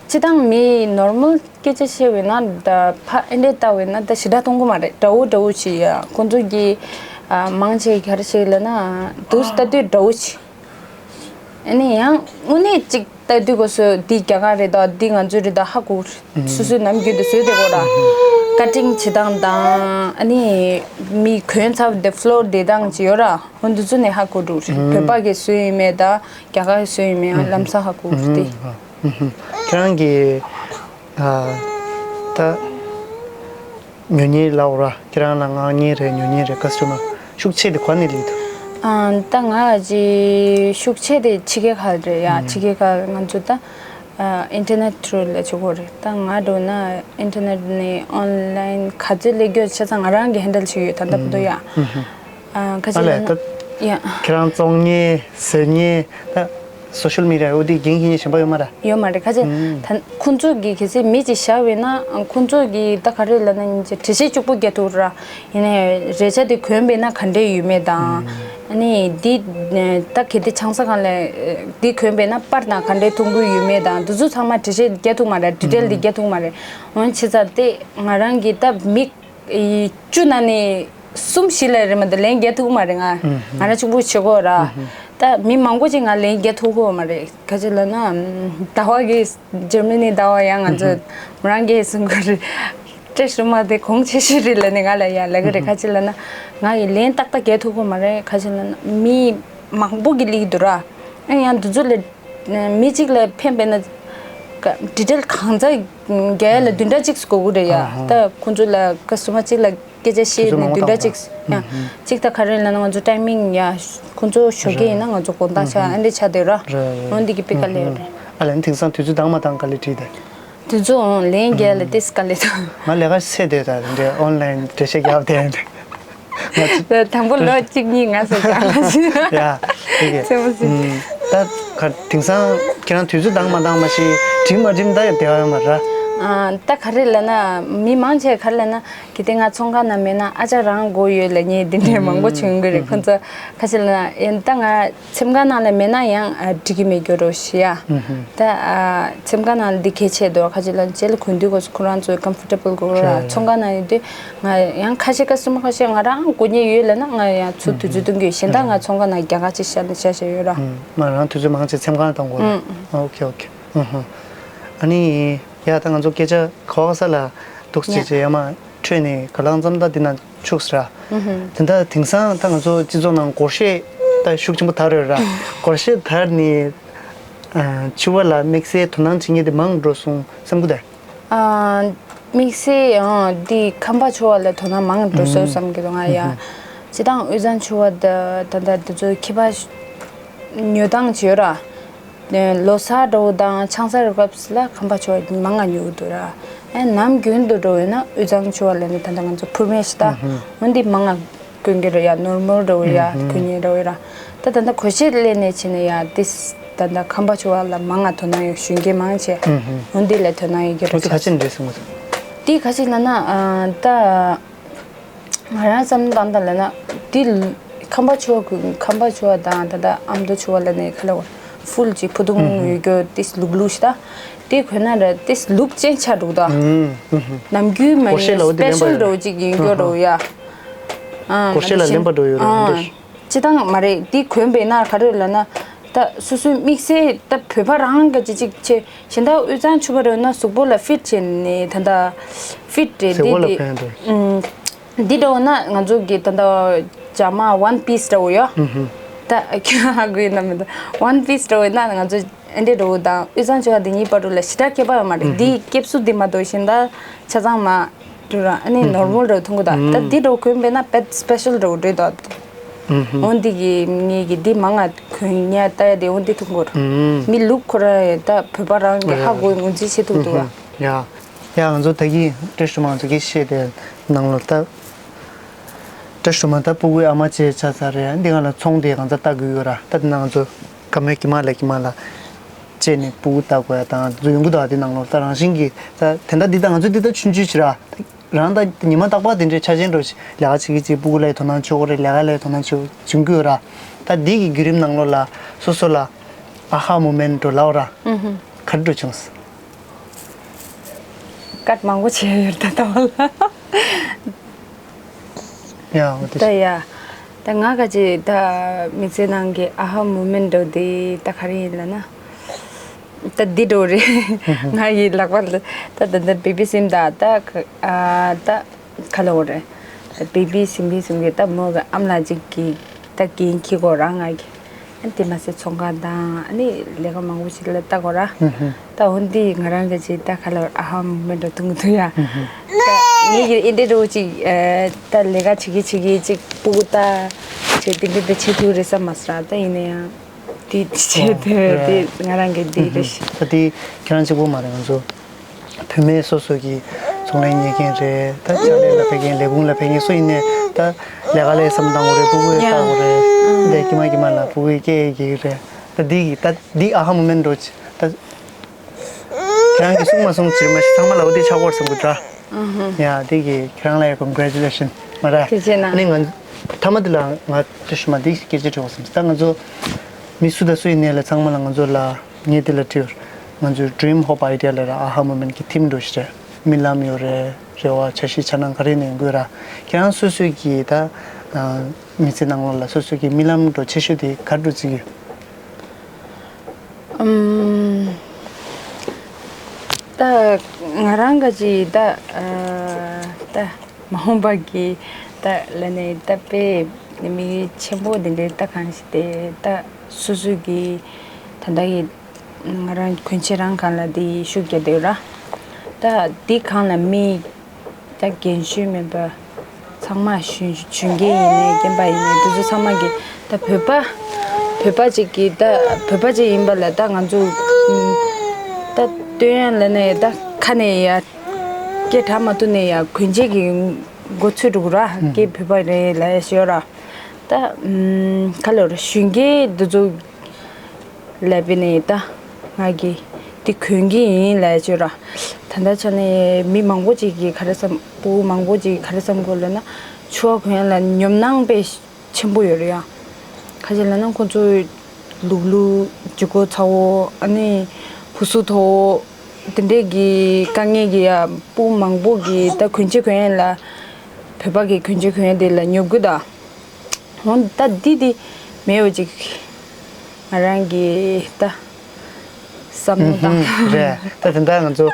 སྤྱི་བཏང་མི་ནོར་མལ་སྐད་ཆ་བཤད་པ་ཡིན་ན་ད་ཕ་ཨེ་འདྲས་ལྟ་བ་ཡིན་ན་ད་ཞེ་དྲག་གཏོང་གི་མ་རེད། འདྲ་བོ་འདྲ་བོ་ཞིག་ཡ། ཁོང་ཚོ་གི་ཨ་མང་ཆེ་ག་རེ་ཞིག་ལབ་ན་དུས་ལྟ་དུས་འདྲ་བོ་ཞིག་ཨ་ནི་ཡང་དངོས་གནས་གཅིག་ལྟ་དུས་སྐབས་སུ་འདི་རྒྱ་གར་རེད་དོ། འདི་ང་ཚོའི་རེད་དོ་ཧ་གོ། སོ་སོའི་ནམ་རྒྱུན་དུ་བཟོས་བསྡད་ཡོད་ར། ཀ་ཊིང་བྱེད་སྟངས་དང་ཨ་ནི་མི་གོན་ཚར་དེ་ཕློར་བསྡད་སྟངས་ཅིག་ཡོད་ར། འོ་འདི་ཚོ་ནས་ཧ་གོ་འགྲོ་རེད། བོད་པ་གིས་བཟོས་ཡིན་མེད་དང་རྒྱ་གར་གིས་བཟོས་ཡིན་མེད་ལམ་སང་ཧ་གོ་རེད། ཁྱེད་རང་གི་ཨ་ད་ཉོ་མཁན་ལབ་དགོས་ར། ཁྱེད་རང་ལ་མངགས་མཁན་རེད། ཉོ་མཁན་རེད། ཀ་སི་ཊ་མར་ཤུགས་ཆེ་དེ་ག་ནས་སླེབས་འདུག་ཨ་ད་ང་ཅི་ཤུགས་ཆེ་དེ་ཕྱི་རྒྱལ་ཁག་རེད་ཡ། ཕྱི་རྒྱལ་ཁག་ང་ཚོ་ད་ཨ་ཨིན་ཊར་ནེཊ་ཐྲུ་ལ་བྱེད་དགོས་རེད། ད་ང་འདྲ་བོ་ན་ཨིན་ཊར་ནེཊ་ནས་ཨོན་ལའིན་ག་ཚོད་སླེབས་རྒྱུ་ཆ་ཚང་ང་རང་གིས་ཧན་ཌལ་བྱེད་ཀྱི་ཡོད། ད་ལྟ་བར་དུ་ཡ། ཨ་ཁ་ཨ་ཅིག་ལས་ལབ་ན་ད་ཡ། ཁྱེད་རང་བཙོང་མཁན་ཟ་མཁན་ད་སོ་ཤལ་མི་ཌི་ཡ་འོ་དེ་འགན་འཁྱེར་མཁན་གཞན་པ་ཡོད་མ་རེད། ཡོད་མ་རེད། ཁ་ཅིག་ད་ཁོང་ཚོ་གིས་གལ་སྲིད་མི་གཅིག་བཞག་པ་ཡིན་ན་ཁོང་ཚོ་གིས་ད་ག་རེ་ལབ་ན་ཉིན་གཅིག་འགྲེལ་བཤད་གཅིག་པོ་རྒྱག་ཐུབ་ར། ཡིན་ནའི་རས་ཆ་དེ་གོན་པ་ཡིན་ན་ག་འདྲས་ཡོད་མེད་དང་། ཨ་ནི་འདི་ད་གལ་ཏེ་ཆང་ས་སྒང་ལ་འདི་གོན་པ་ཡིན་ན་པར་དང་ག་འདྲས་མཐོང་གི་ཡོད་མེད་དང་། འདི་ཚོ་ཚང་མ་འགྲེལ་བཤད་རྒྱག་ཐུབ་མ་རེད། ཌི་ཊེལ་འདི་རྒྱག་ཐུབ་མ་རེད། འོན་ཆེ་ཙང་དེ་ང་རང་གིས་ད་མི་བཅུ་ནང་ནས་གསུམ་བཞི་ལ་རེད་མ་གཏོགས་ལན་རྒྱག་ཐུབ་ཀྱི་མ་རེད། ང་ང་རང་གཅིག་པུ་བྱེད་དགོས་ར། ད་མི་མང་པོ་ཅིག་ང་ལན་རྒྱག་ཐུབ་ཀྱི་མ་རེད། ག་ཅི་ལབ་ན་ཟླ་བ་གི་འཇར་མ་ནི་ཟླ་བ་ཡང་ང་ཚོ་མོ་རང་གིས་གསུང་གི་རེད། བཀྲ་ཤིས་མ་དེ་གོང་ཆེ་ཤོས་རེད་ལབ་ནས་ང་ལ་ཡང་ལབ་གི་རེད། ག་ཅི་ལབ་ན་ང་ཡི་ལན་ཏག་ཏག་རྒྱག་ཐུབ་ཀྱི་མ་རེད། ག་ཅི་ལབ་ན་མི་མང་པོ་གིས་སླེབས་འདུག་ར། ཨ་ཡང་འདི་ཚོ་ལ་མི་གཅིག་ལ་ཕན་པ་ཡིན་ན་ཌི་ཊེལ་གང་ཙམ་རྒྱག་ཡ་ལ་བདུན་ཕྲག་གཅིག་དགོས་ཀྱི་རེད་ཡ། ད་ཁོང་ཚོ་ལ་ཀ་སི་ཊ་མར་གཅིག་ལ་སྐད་ཆ་བཤད་ནས་བདུན་ཕྲག་གཅིག་ཡ། གཅིག་ད་ག་རེ་ལབ་ན་ང་ཚོ་ཊའི་མིང་ཡ་ཁོང་ཚོ་ཞོགས་ཀས་ཡིན་ན་ང་ཚོ་དགོང་དག་ཤག་ཨ་འདྲས་ཆགས་བསྡད་ར། འོ་འདི་གི་དཔེ་དཀའ་ལས་རེད། ཨ་ལན་དེང་སང་དུས་ཚོད་འདང་མ་འདང་དཀའ་ལས་འཕྲད་དེ། དུས་ཚོད་འོང་ལན་རྒྱག་ལ་ཏིས་དཀའ་ལས་འདུག་ང་ལས་ཀ་བྱེད་བསྡད་ད་འདྲ་ཨོན་ལའིན་འགྲེལ་བཤད་རྒྱག་བསྡད། དང་པོ་ལོ་གཅིག་གཉིས་ང་ཚོ་ཀྱང་ལ་ཞུ། ཡ། ཨོ་ཁེ། ཚེ་མོ་ཟིན། ད་ག་དེང་སང་ཁྱེད་རང་དུས་ཚོད་འདང་མ་འདང་མ་ཤེས། འགྲིག་མ་འགྲིག་ད་ཡ་བདེ་བ་ཡོད་མ་རེད། ཨ་ད་ག་རེ་ལབ་ན་མི་མང་ཆེ་ག་རེ་ལབ་ན་གལ་ཏེ་ང་ཚོང་ཁང་ནང་མེད་ན་ཨ་ཅག་རང་དགོས་ཡོད་ལབ་མཁན་འདི་འདྲའི་མང་པོ་བྱུང་གི་རེད། ཁོང་ཚོ་ག་ཅི་ལབ་ན་ཡིན་ད་ང་ཚེམ་ཁང་ནང་ལ་མེད་ན་ཡང་ཨ་འགྲིག་གི་མེད་རྒྱུ་རོ་ཞེས་ཡ། ད་ཨ་ཚེམ་ཁང་ནང་འདི་གལ་ཆེ་འདུག་ག་ཅི་ལབ་ན་རྗེས་ལ་གོན་དུས་སྐབས་སུ་ཁོ་རང་ཚོ་ཀམ་ཕོར་ཊེ་བལ་དགོས་ར། རེད། ཚོང་ཁང་ནང་ཡོད་དུས་ང་ཡང་ཁ་ཤས་ཀ་སི་ཊ་མར་ཁ་ཤས་ང་རང་དགོས་མཁན་ཡོད་ལབ་ན་ང་ཡང་ཚུར་དུས་ཚོད་སྟོན་གྱི་ཡོད། གཞན་དག་ང་ཚོང་ཁང་ནང་རྒྱ་གར་ཅིག་བཞག་ནས་བཞག་བཞག་ཡོད་ར། ང་རང་དུས་ཚོད་མང་ཆེ་ཚེམ་ཁང་གཏོང་དགོས་ར། ཨོ་ཁེ་ཨོ་ཁེ། ཨ་ནི་ཡ་ད་ང་ཚོ་སྐད་ཆ་ག་བ་ག་ས་ལ་འདུག་ཅེས་ཅེས་ཡ་མ་འཕྲོས་ནས་ག་ལང་ཙམ་ད་འདི་ན་ཆུགས་སི་ར། དེ་འདྲ་དེང་སང་ད་ང་ཚོ་སྤྱི་ཚོགས་ནང་སྒོར་གཞས་ད་ཤུགས་ཆེན་པོ་དར་ཡོད་ར། སྒོར་གཞས་དར་ནས་ཕྱུ་པ་ལ་དམིགས་བསལ་དོ་སྣང་བྱེད་མཁན་དེ་མང་འགྲོ་སོང་བསམ་གི་འདུག་དམིགས་བསལ་འདི་ཁམས་པ་ཕྱུ་པ་ལ་དོ་སྣང་མང་འགྲོ་སོང་བསམ་གི་འདུག་ང་ཡ། སྤྱིར་བཏང་དབུས་གཙང་ཕྱུ་པ་ད་ད་ད་དེ་ཚོ་ཁྱད་པར་ཉོ་སྟངས་ཅིག་ཡོད་ར། ལོ་གསར་འདྲ་བོ་དང་ཆང་ས་རུ་སྐབས་ལ་ཁམས་པ་ཕྱུ་པ་མང་ང་ཉོ་གི་འདུག་ར། ཨེ་ནམ་རྒྱུན་དུ་འགྲོ་ཡོད་ན་དབུས་གཙང་ཕྱུ་པ་ལ་ནི་ད་ལྟ་ང་ཚོ་ཕུར་མེ་ཤི་ད་འོན་འདི་མང་ང་གོན་གི་རེད་ཡ། ནོར་མལ་འདྲ་བོ་ཡ་གོན་ཉེ་འདྲ་བོ་ཡ་ར། ད་ད་ལྟ་གོ་ཤེས་ལས་ནས་ཕྱིན་ན་ཡ་ཏིས་ད་ལྟ་ཁམས་པ་ཕྱུ་པ་ལ་མང་ང་དོ་སྣང་ཡོད་ཞུ་མཁན་མང་ཆེ་འོན་འདི་ལ་དོ་སྣང་ཡོད་གི་རེད། ཁོ་ཚོ་ག་ཅི་འདྲས་སོང་ངོ་། འདི་ག་ཅི་ལབ་ན་ད། ང་རང་བསམ་བློ་བཏང་སྟངས་ལབ་ན་འདི་ཁམས་པ་ཕྱུ་པ་གུ་ཁམས་པ་ཕྱུ་པ་དང་ད་ལྟ་ཨ་མདོ་ཕྱུ་པ་ལབ་ནས་ཁ་ལ་བ་ཧྥུལ་གྱི་ཕུ་ཐུང་ཡོད་རྒྱུ་ཏིས་ལུག་ལུག་ཤི་ད་དེ་གོན་ན་ར་ཏིས་ལུག་ཅན་ཆ་འདུག་ད། ནམ་རྒྱུན་མ་ཡིན་སི་པེ་ཤལ་འདྲ་བོ་ཅིག་ཡིན་རྒྱུ་འདྲ་བོ་ཡ། སྒོར་གཞས་ལ་ལེན་པ་འདྲ་བོ་ཡོད་ར། སྤྱི་བཏང་མ་རེད། འདི་གོན་པས་ན་ག་རེ་ལབ་ན། ད་སོ་སོའི་དམིགས་བསལ་ད་བོད་པ་རང་གི་ཅི་ཅིག་ཆེ་ཞིང་ད་དབུས་གཙང་ཆུ་བ་རེད་ན་གཟུགས་པོ་ལ་ཕིཊ་བྱས་ནས་ད་ད་ཕིཊ་རེད། གཟུགས་པོ་ལ་འདི་ཕན་རེད། ཨུམ། འདི་འདྲ་བོ་ན་ང་ཚོ་གི་ད་ད་ཇ་མ་ཝན་པིས་འདྲ་བོ་ཡོད། ཧུམ་ཧུམ། ད་ཁྱོད་ཧ་གོ་ཡིན་ན་མི་འདུག་ཝན་པིས་འདྲ་བོ་ན་ང་ཚོ་ཨེ་འདྲ་འདྲ་བོ་དང་དབུས་གཙང་ཆུ་བ་འདི་གཉིས་བར་དུ་ལ་ཞེ་དྲག་ཁྱད་པར་ཡོད་མ་རེད། ཧུམ་ཧུམ། འདི་སྐྱེབས་སུ་འདི་མ་གཏོགས་ཞིང་ད་ཆ་ཚང་མ། འགྲོ་ར་ཨ་ནི་ནོར་མལ་འགྲོ་ཐུང་གུ་ད་ད་འདི་འགྲོ་གོན་པས་ན་པད་སྤེ་ཤལ་འགྲོ་འགྲོ་ད། འོན་འདི་གི་ངེད་ཀྱི་འདི་མང་ང་གོན་ཉ་ལྟ་ཡ་དེ་འོན་འདི་ཐུང་གུ་ར། མི་ལུག་ཁོ་ར་ཡ་ད་བོད་པ་རང་གི་ཧ་གོ་ངོས་འཛིན་བྱེད་ཐུབ་འདུག་ག། ཡ། ཡ་ང་ཚོ་ད་གི་བཀྲ་ཤིས་སྒྲོལ་མ་ང་ཚོ་གི་བཤད་དེ་ནང་ལོ་ད། བཀྲ་ཤིས་སྒྲོལ་མ་ད་སྤུ་གུའི་ཨ་མ་བྱས་ཆ་ཚ་རེད། འདི་ག་ལ་ཚོང་དེ་གང་ཚ་ལྟ་དགོས་ཡོད་ར། ད་དེ་ན་ང་ཚོ་ག་མོའི་གི་མ་ལ་གི་མ་ལ། བཅད་ནས་སྤུ་གུ་ལྟ་དགོས་ཡ་དང་ཡོང་གི་འདུག་དེ་ནང་ལོགས་ད་རང་བཞིན་གྱིས་ད་དེ་འདྲ་འདི་ད་ང་ཚོ་འདི་ད་ཆུང་ཆུང་ཞིག་ར། རང་ད་ཉི་མ་རྟག་པར་དེ་འདྲའི་ཆ་ཆེན་འགྲོ་ཞིག་ལས་ཀ་བྱེད་ཀྱི་ཅིག་སྤུ་གུ་ལ་ཡི་དོ་སྣང་ཆོག་གི་རེད། ལས་ཀ་ལ་ཡི་དོ་སྣང་ཆོག་བྱུང་གི་ཡོད་ར། ད་འདི་གི་བརྒྱུད་རིམ་ནང་ལོགས་ལ་སོ་སོ་ལ་ཨ་ཧ་མོ་མེན་ཊི་འགྲོ་ལབ་ར། ཨུ་ཧུ། ག་རེ་འགྲོ་བྱུང་སོང་། ཀཊ་མང་པོ་བྱས་ཡོད་ད་ལྟ་བ་ལ། ཡ་འོ་དེ། ད་ཡ། ད་ང་ག་ཅི་ད་མི་ཚེ་ནང་གི་ཨ་ཧ་མོ་མེན་ཊི་འདྲ་བོ་དེ་ད་ག་རེ་ཡིན་ལབ་ན། ད་འདི་འདྲ་བོ་རེད། ང་ཡི་ལག་པ་ལ་ད་ད་ད་བེ་བི་སིམ་ད་ད་ག་ཨ་ད་ག་ལབ་དགོས་རེད། བེ་བི་སིམ་བི་སིམ་གི་ད་མོ་གི་ཨམ་ལགས་ཅིག་གི་ད་འགན་འཁྱེར་དགོས་ར་ང་གི། ཨ་དེ་མ་ཟད་ཚོང་ཁང་དང་ཨ་ནི་ལས་ཀ་མང་པོ་ཞིག་ལ་ལྟ་དགོས་ར། ཧུམ་ཧུམ། ད་འོན་ཏེ་ང་རང་གི་ཅིག་ད་ག་ལ་ཨ་ཧམ་མེ་འགྲོ་ཐུང་ཐུང་ཡ། ཧུམ་ཧུམ། ད་ངེད་ཀྱི་ཨེ་འདྲ་འགྲོ་ཅིག་ཨ་ད་ལས་ཀ་བྱེད་ཀྱི་བྱེད་ཀྱི་ཅིག་སྤུ་གུ་ད་ཅིག་དེ་འདྲ་ད་བྱེད་ཐུབ་རེད་བསམ་མ་སོང་ར། ད་ཡིན་ན་ཡང་དེ་བྱེད་ཐུབ་དེ་ང་རང་གི་དེ་རེད། ཧུམ་ཧུམ། ད་དེ་ཁྱེད་རང་གཅིག་པོ་མ་རེད། ང་ཚོ། བུད་མེད་སོ་སོ་གི་ཚོང་ལས་གཉེར་མཁན་རེད། ད་ཕྱག་ལས་ལ་ཕེབས་མཁན་ལས་ཁུངས་ལ་ཕེབས་མཁན་སུ་ཡིན་ནའི་ད་ལས་ཀ་ལས་བསམ་བཏང་དགོས་རེད། སྤུ་གུ་ཡང་ལྟ་དགོས་རེད། འདས་ཀྱི་མ་ཀྱི་མ་ལ་སྤུ་གུ་སྐྱེ་ཡི་གི་རེད། ད་འདི་གི་ད་འདི་ཨ་ཧ་མོ་མེན་འགྲོ་ཅི་ད་ཁྱེད་རང་གི་གསུང་མ་གསུང་ཅི་མ་ཤི་ཚང་མ་ལ་འོ་དེ་ཆགས་སྐོར་བསམ་གི་འདྲ། ཡ་དེ་གི་ཁྱེད་རང་ལ་ཡ་ཀོན་གྷ་རེ་ཅུ་ལེ་ཤན་མ་རེད། ཐུགས་རྗེ་གནང་། ཨ་ནི་ང་ཐ་མ་དེ་ལ་ང་ཏུ་ཤི་མ་དེ་སྐད་ཆ་དྲི་བ་བསམ་ད་ང་ཚོ་མི་སུ་ད་སུ་ཡིན་ནའི་ལ་ཚང་མ་ལ་ང་ཚོ་ལ། ངས་དེ་ལ་དྲིས། ང་ཚོའི་Dream Hope Idea ལབ་ར་ཨ་ཧ་མོ་མེན་གྱི་ཐིམ་འདྲ་ཞིག་རེད། རྨི་ལམ་ཡོད་རེད། རེ་བ་འཆར་གཞི་འཆར་སྣང་ག་རེ་ནས་ཡོང་གི་ཡོད་ར། ཁྱེད་རང་སོ་སོའི་གི་ད་མི་ཚེ་ནང་ལོགས་ལ་སོ་སོའི་གི་རྨི་ལམ་འདྲ་ཆེ་ཤོས་དེ་ག་རེ་འདྲ་བརྩི་གི་ཡོད། ཨམ། ད་ང་རང་ག་ཅི་ད་ད་མ་འོངས་པ་གི་ད་ལ་ནས་ད་དཔེ་མི་ཆེན་པོ་དེ་འདྲའི་ད་གང་ཞིག་དེ་ད་སོ་སོའི་གི་ད་ད་གི་ང་རང་གོན་ཆས་རང་གང་ལ་དེ་ཤུགས་རྒྱག་བསྡད་ཡོད་ར། ད་དེ་གང་ལ་མི་ད་རྒན་གཞོན་མེད་པ་ཚང་མ་གཞོན་གཞོན་སྐྱེས་ཡིན་ནའི་རྒན་པ་ཡིན་ནའི་དེ་ཚོ་ཚང་མ་གི་ད་བོད་པ་བོད་པ་ཅིག་གི་ད་བོད་པ་ཅིག་ཡིན་པ་ལ་ད་ང་ཚོ་ད་སྟོན་ཡ་ལ་ནས་ད་ཁ་ནས་ཡ་སྐད་གྲགས་མ་ཐུབ་ནས་ཡ་གོན་ཆས་ཀྱི་མགོ་ཚོས་འགྲོ་གི་ར་སྐད་བོད་པ་རེད་ལ་ཡ་ཞོ་ར། ད་ཨམ་ག་ལོར་གཞོན་སྐྱེས་འདི་ཚོ་ལ་བས་ནས་ད་ང་གི་འདི་གོན་གི་ཡིན་ལ་བཅོས་ར། ད་ལྟ་ཆ་ནས་མི་མང་པོ་ཅིག་གིས་ག་རེ་བསམ་སྤུ་གུ་མང་པོ་ཅིག་གིས་ག་རེ་བསམ་གོ་ལབ་ན་ཕྱུ་པ་གོན་ཡ་ལ་ཉོབ་སྣང་དཔེ་ཆེན་པོ་ཡོད་རེད་ཡ། ག་ཅི་ལབ་ན་ཁོ་ཚོ་ལུག་ལུག་ལྗིད་ཁོག་ཚ་བོ་ཨ་ནི་ཕུ་སུ་མཐོ་བོ་དེ་འདྲས་ཀྱི་དཀའ་ངལ་གྱི་ཡ་སྤུ་གུ་མང་པོ་གིས་ད་གོན་ཆས་གོན་ཡ་ལ་བོད་པ་གི་གོན་ཆས་གོན་ཡ་དེ་ལ་ཉོབ་གི་ད། འོ་ད་འདི་འདི་མེད་པ་ཅིག་ང་རང་གི་ད་བསམ་བློ་དང་། རེད། ད་དེ་འདྲ་ང་ཚོ་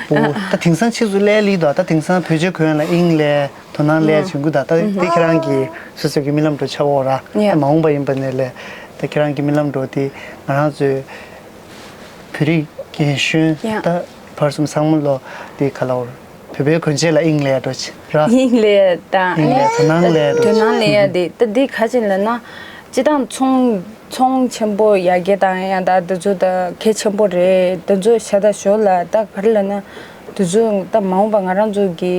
བུ་ད་དེང་སང་ཕྱིས་སུ་སླེབས་ལི་དོ། ད་དེང་སང་བོད་ཆས་གོན་ལ་དབྱིངས་ལས་དོ་སྣང་ལས་བྱུང་གི་ད། ད་དེ་ཁྱེད་རང་གི་སོ་སོ་གི་རྨི་ལམ་འགྲོ་ཆགས་འོ་ར། ཡ། ད་མ་འོངས་པ་ཡིན་པ་ནས་ལས་ད་ཁྱེད་རང་གི་རྨི་ལམ་འགྲོ་དེ་ང་རང་ཚོའི་བོད་རིགས་རྒན་གཞོན་ཡ་ད་བར་གསུམ་ཚང་མ་ལོ་དེ་ག་ལ་འོ་ར། བོད་པའི་གོན་ཆས་ལ་དབྱིངས་ལས་འགྲོ་ཆེ་ར། དབྱིངས་ལས་དང་དབྱིངས་ལས་དོ་སྣང་ལས་འགྲོ་དོ་སྣང་ལས་ཡ་དེ་ད་འདི་ག་ཅིག་ལབ་ན་སྤྱི་བཏང་ཚོང་ཚོང་ཆེན་པོ་ཡར་རྒྱས་བཏང་ཡ་ད་འདི་ཚོ་ད་གལ་ཆེན་པོ་རེད། འདི་ཚོ་ཤ་སྟག་ཞོར་ལ་ད་ག་རེ་ལབ་ན་འདི་ཚོ་ད་མ་འོངས་པ་ང་རང་ཚོ་གི་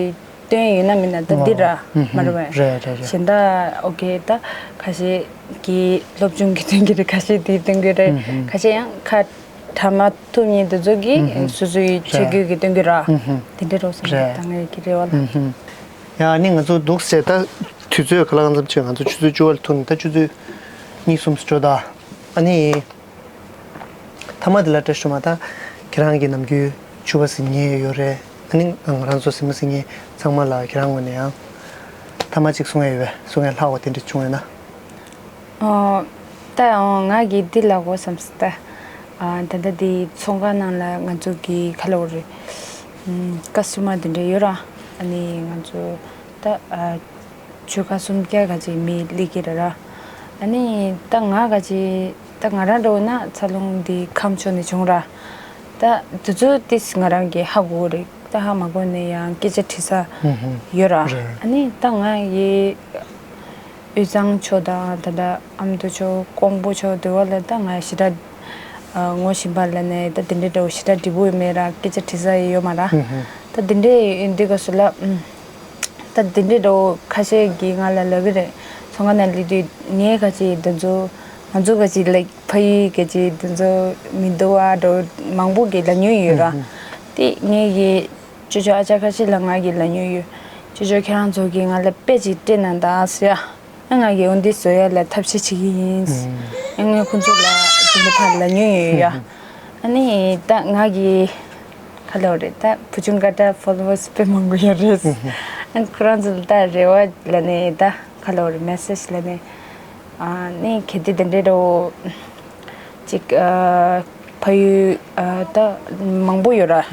སྟོན་ཡོད་ན་མིན་ན་ད་འདི་ར་མ་རེད་བས། རེད་རེད་རེད། གཞན་ད་ཨོ་ཁེ་ད་ཁ་ཤས་ཀྱི་སློབ་སྦྱོང་གི་སྟོན་གྱི་རེད། ཁ་ཤས་དེ་སྟོན་གྱི་རེད། ཁ་ཤས་ཡང་ཁ། གྲ་མ་ཐུབ་ཉིན་དེ་ཚོ་གིས་ཨུ་ཧུམ། སོ་སོའི་ཆ་རྒྱུས་ཀྱི་སྟོན་གྱི་ར། ཨུ་ཧུམ། དེ་འདྲ་རོགས་སོང་རེད། ད་ངའི་གི་རེ་བ་ལ། ཨུ་ཧུམ། ཡ་ནི་ང་ཚོ་འདུག་ཟེར་ད་དུས་ཚོད་ག་ལ་གང་འཚམ་ཆེ། ང་ཚོ་ཆུ་ཚོད་བཅུ་པ་ལ་ཐུག་ནས་ད་ཆུ་ཚོད་གཉིས་གསུམ་ཙམ་འགྲོ་ད། ཨ་ནི་ཐ་མ་དེ་ལ་བཀྲ་ཤིས་མ་ད་ཁྱེད་རང་གི་ནམ་རྒྱུན་ཕྱུ་པ་ཟིན་མཁན་ཡོད་རེད། ཨ་ནི་ང་རང་ཚོ་ཟིན་མ་ཟིན་མཁན་ཚང་མ་ལ་ཁྱེད་རང་ངོས་ནས་ཡང་ཐ་མ་གཅིག་གསུང་ཡ་ཡོད་པས། གསུང་ཡ་ལྷག་པ་དེ་འདྲ་བྱུང་ཡོད་ན། ཨོ། ད་ཨོ་ང་གིས་འདི་ལབ་དགོས་བསམ་སོང་ད། ཨ་ད་ལྟ་འདི་ཚོང་ཁང་ནང་ལ་ང་ཚོ་གི་ཁ་ལོ་རེད། ཨམ་ཀ་སི་ཊོ་མར་དེ་འདྲ་ཡོད་ར། ཨ་ནི་ང་ཚོ་ད་ཨ་ཆོལ་ཁ་སུམ་བརྒྱ་ག་ཅིག་མི་སླེབས་ཀྱི་རེད་ར། ཨ་ནི་ད་ང་ག་ཅིག་ད་ང་རང་འདྲ་བོ་ན་འཚར་ལོངས་འདི་ཁམས་ཕྱོགས་ནས་བྱུང་ར། ད་དེ་ཚོ་ཏིས་ང་རང་གིས་ཧ་གོ་རེད། ད་ཧ་མ་གོ་ནས་ཡང་སྐད་ཆ་དྲི་ས་ཧུམ་ཧུམ་ཡོད་ར། རེད། ཨ་ནི་ད་ང་ཡི་དབུས་གཙང་ཕྱོགས་དང་ད་ལྟ་ཨ་མདོ་ཕྱོགས་ཀོང་པོ་ཕྱོགས་དེ་བ་ལ་ད་ང་ཞེ་དྲག་ཨ་ངོ་ཤེས་པ་ལ་ནས་ད་དེ་འདྲའི་འདྲ་བོ་ཞེ་དྲག་འདྲི་པོ་ཡོད་མེད་ར་སྐད་ཆ་དྲི་ས་ཡི་ཡོད་མ་ར། ཧུམ་ཧུམ་ད་དེ་འདྲའི་འདི་ག་སུ་ལ་ཨུམ། ད་དེ་འདྲའི་འདྲ་བོ་ཁ་ཤས་ཀྱིས་ང་ལ་ལབ་ཀྱི་རེད། ཚོང་ཁང་ནང་སླེབས་དུས་ངའི་ཁ་ཅིག་དེ་ཚོ་ང་ཚོ་ཁ་ཅིག་ལའིག་ཕ་ཡུལ་ཁ་ཅིག་དེ་ཚོ་མི་འདུག་ཨ་འདྲ་བོ་མང་པོ་གིས་ལབ་མྱོང་ཡོད་ར། དེ་ངས་ཀྱི་ཅོ་ཅོ་ཨ་ཅག་ཁ་ཤས་ལ་ང་གིས་ལབ་མྱོང་ཡོད། ཅོ་ཅོ་ཁྱེད་རང་ཚོ་གིས་ང་ལ་དཔེ་ཅིག་སྤྲད་གནང་དང་ཟེར་ཡ། ཨ་ང་གིས་འོ་འདི་བཟོ་ཡ་ལ་ཐབས་ཤེས་བྱེད་ཀྱི་ཡིན། ཨ་ངས་ཁོང་ཚོ་ལ་དེ་འདྲ་ཕར་ལབ་མྱོང་ཡོད་ཡ། ཨ་ནི་ད་ང་གིས་ག་ལབ་རེད་ད་བུ་ཆུང་ཀ་ཏྲ་ཕོ་ལོ་ཝར་སི་དཔེ་མང་པོ་ཡོད་རེད། ཨ་ཁོ་རང་ཚོ་ལ་ད་རེ་བ་ལ་ནི་ད་ག་ལབ་རེད་མེ་སེ་ཇི་ལ་ནི་ཨ་ནི་གལ་ཏེ་དེ་འདྲའི་འདྲ་བོ་ཅིག་ཨ་ཕ་ཡུལ་ཨ་ད་མང་པོ་ཡོད་ར།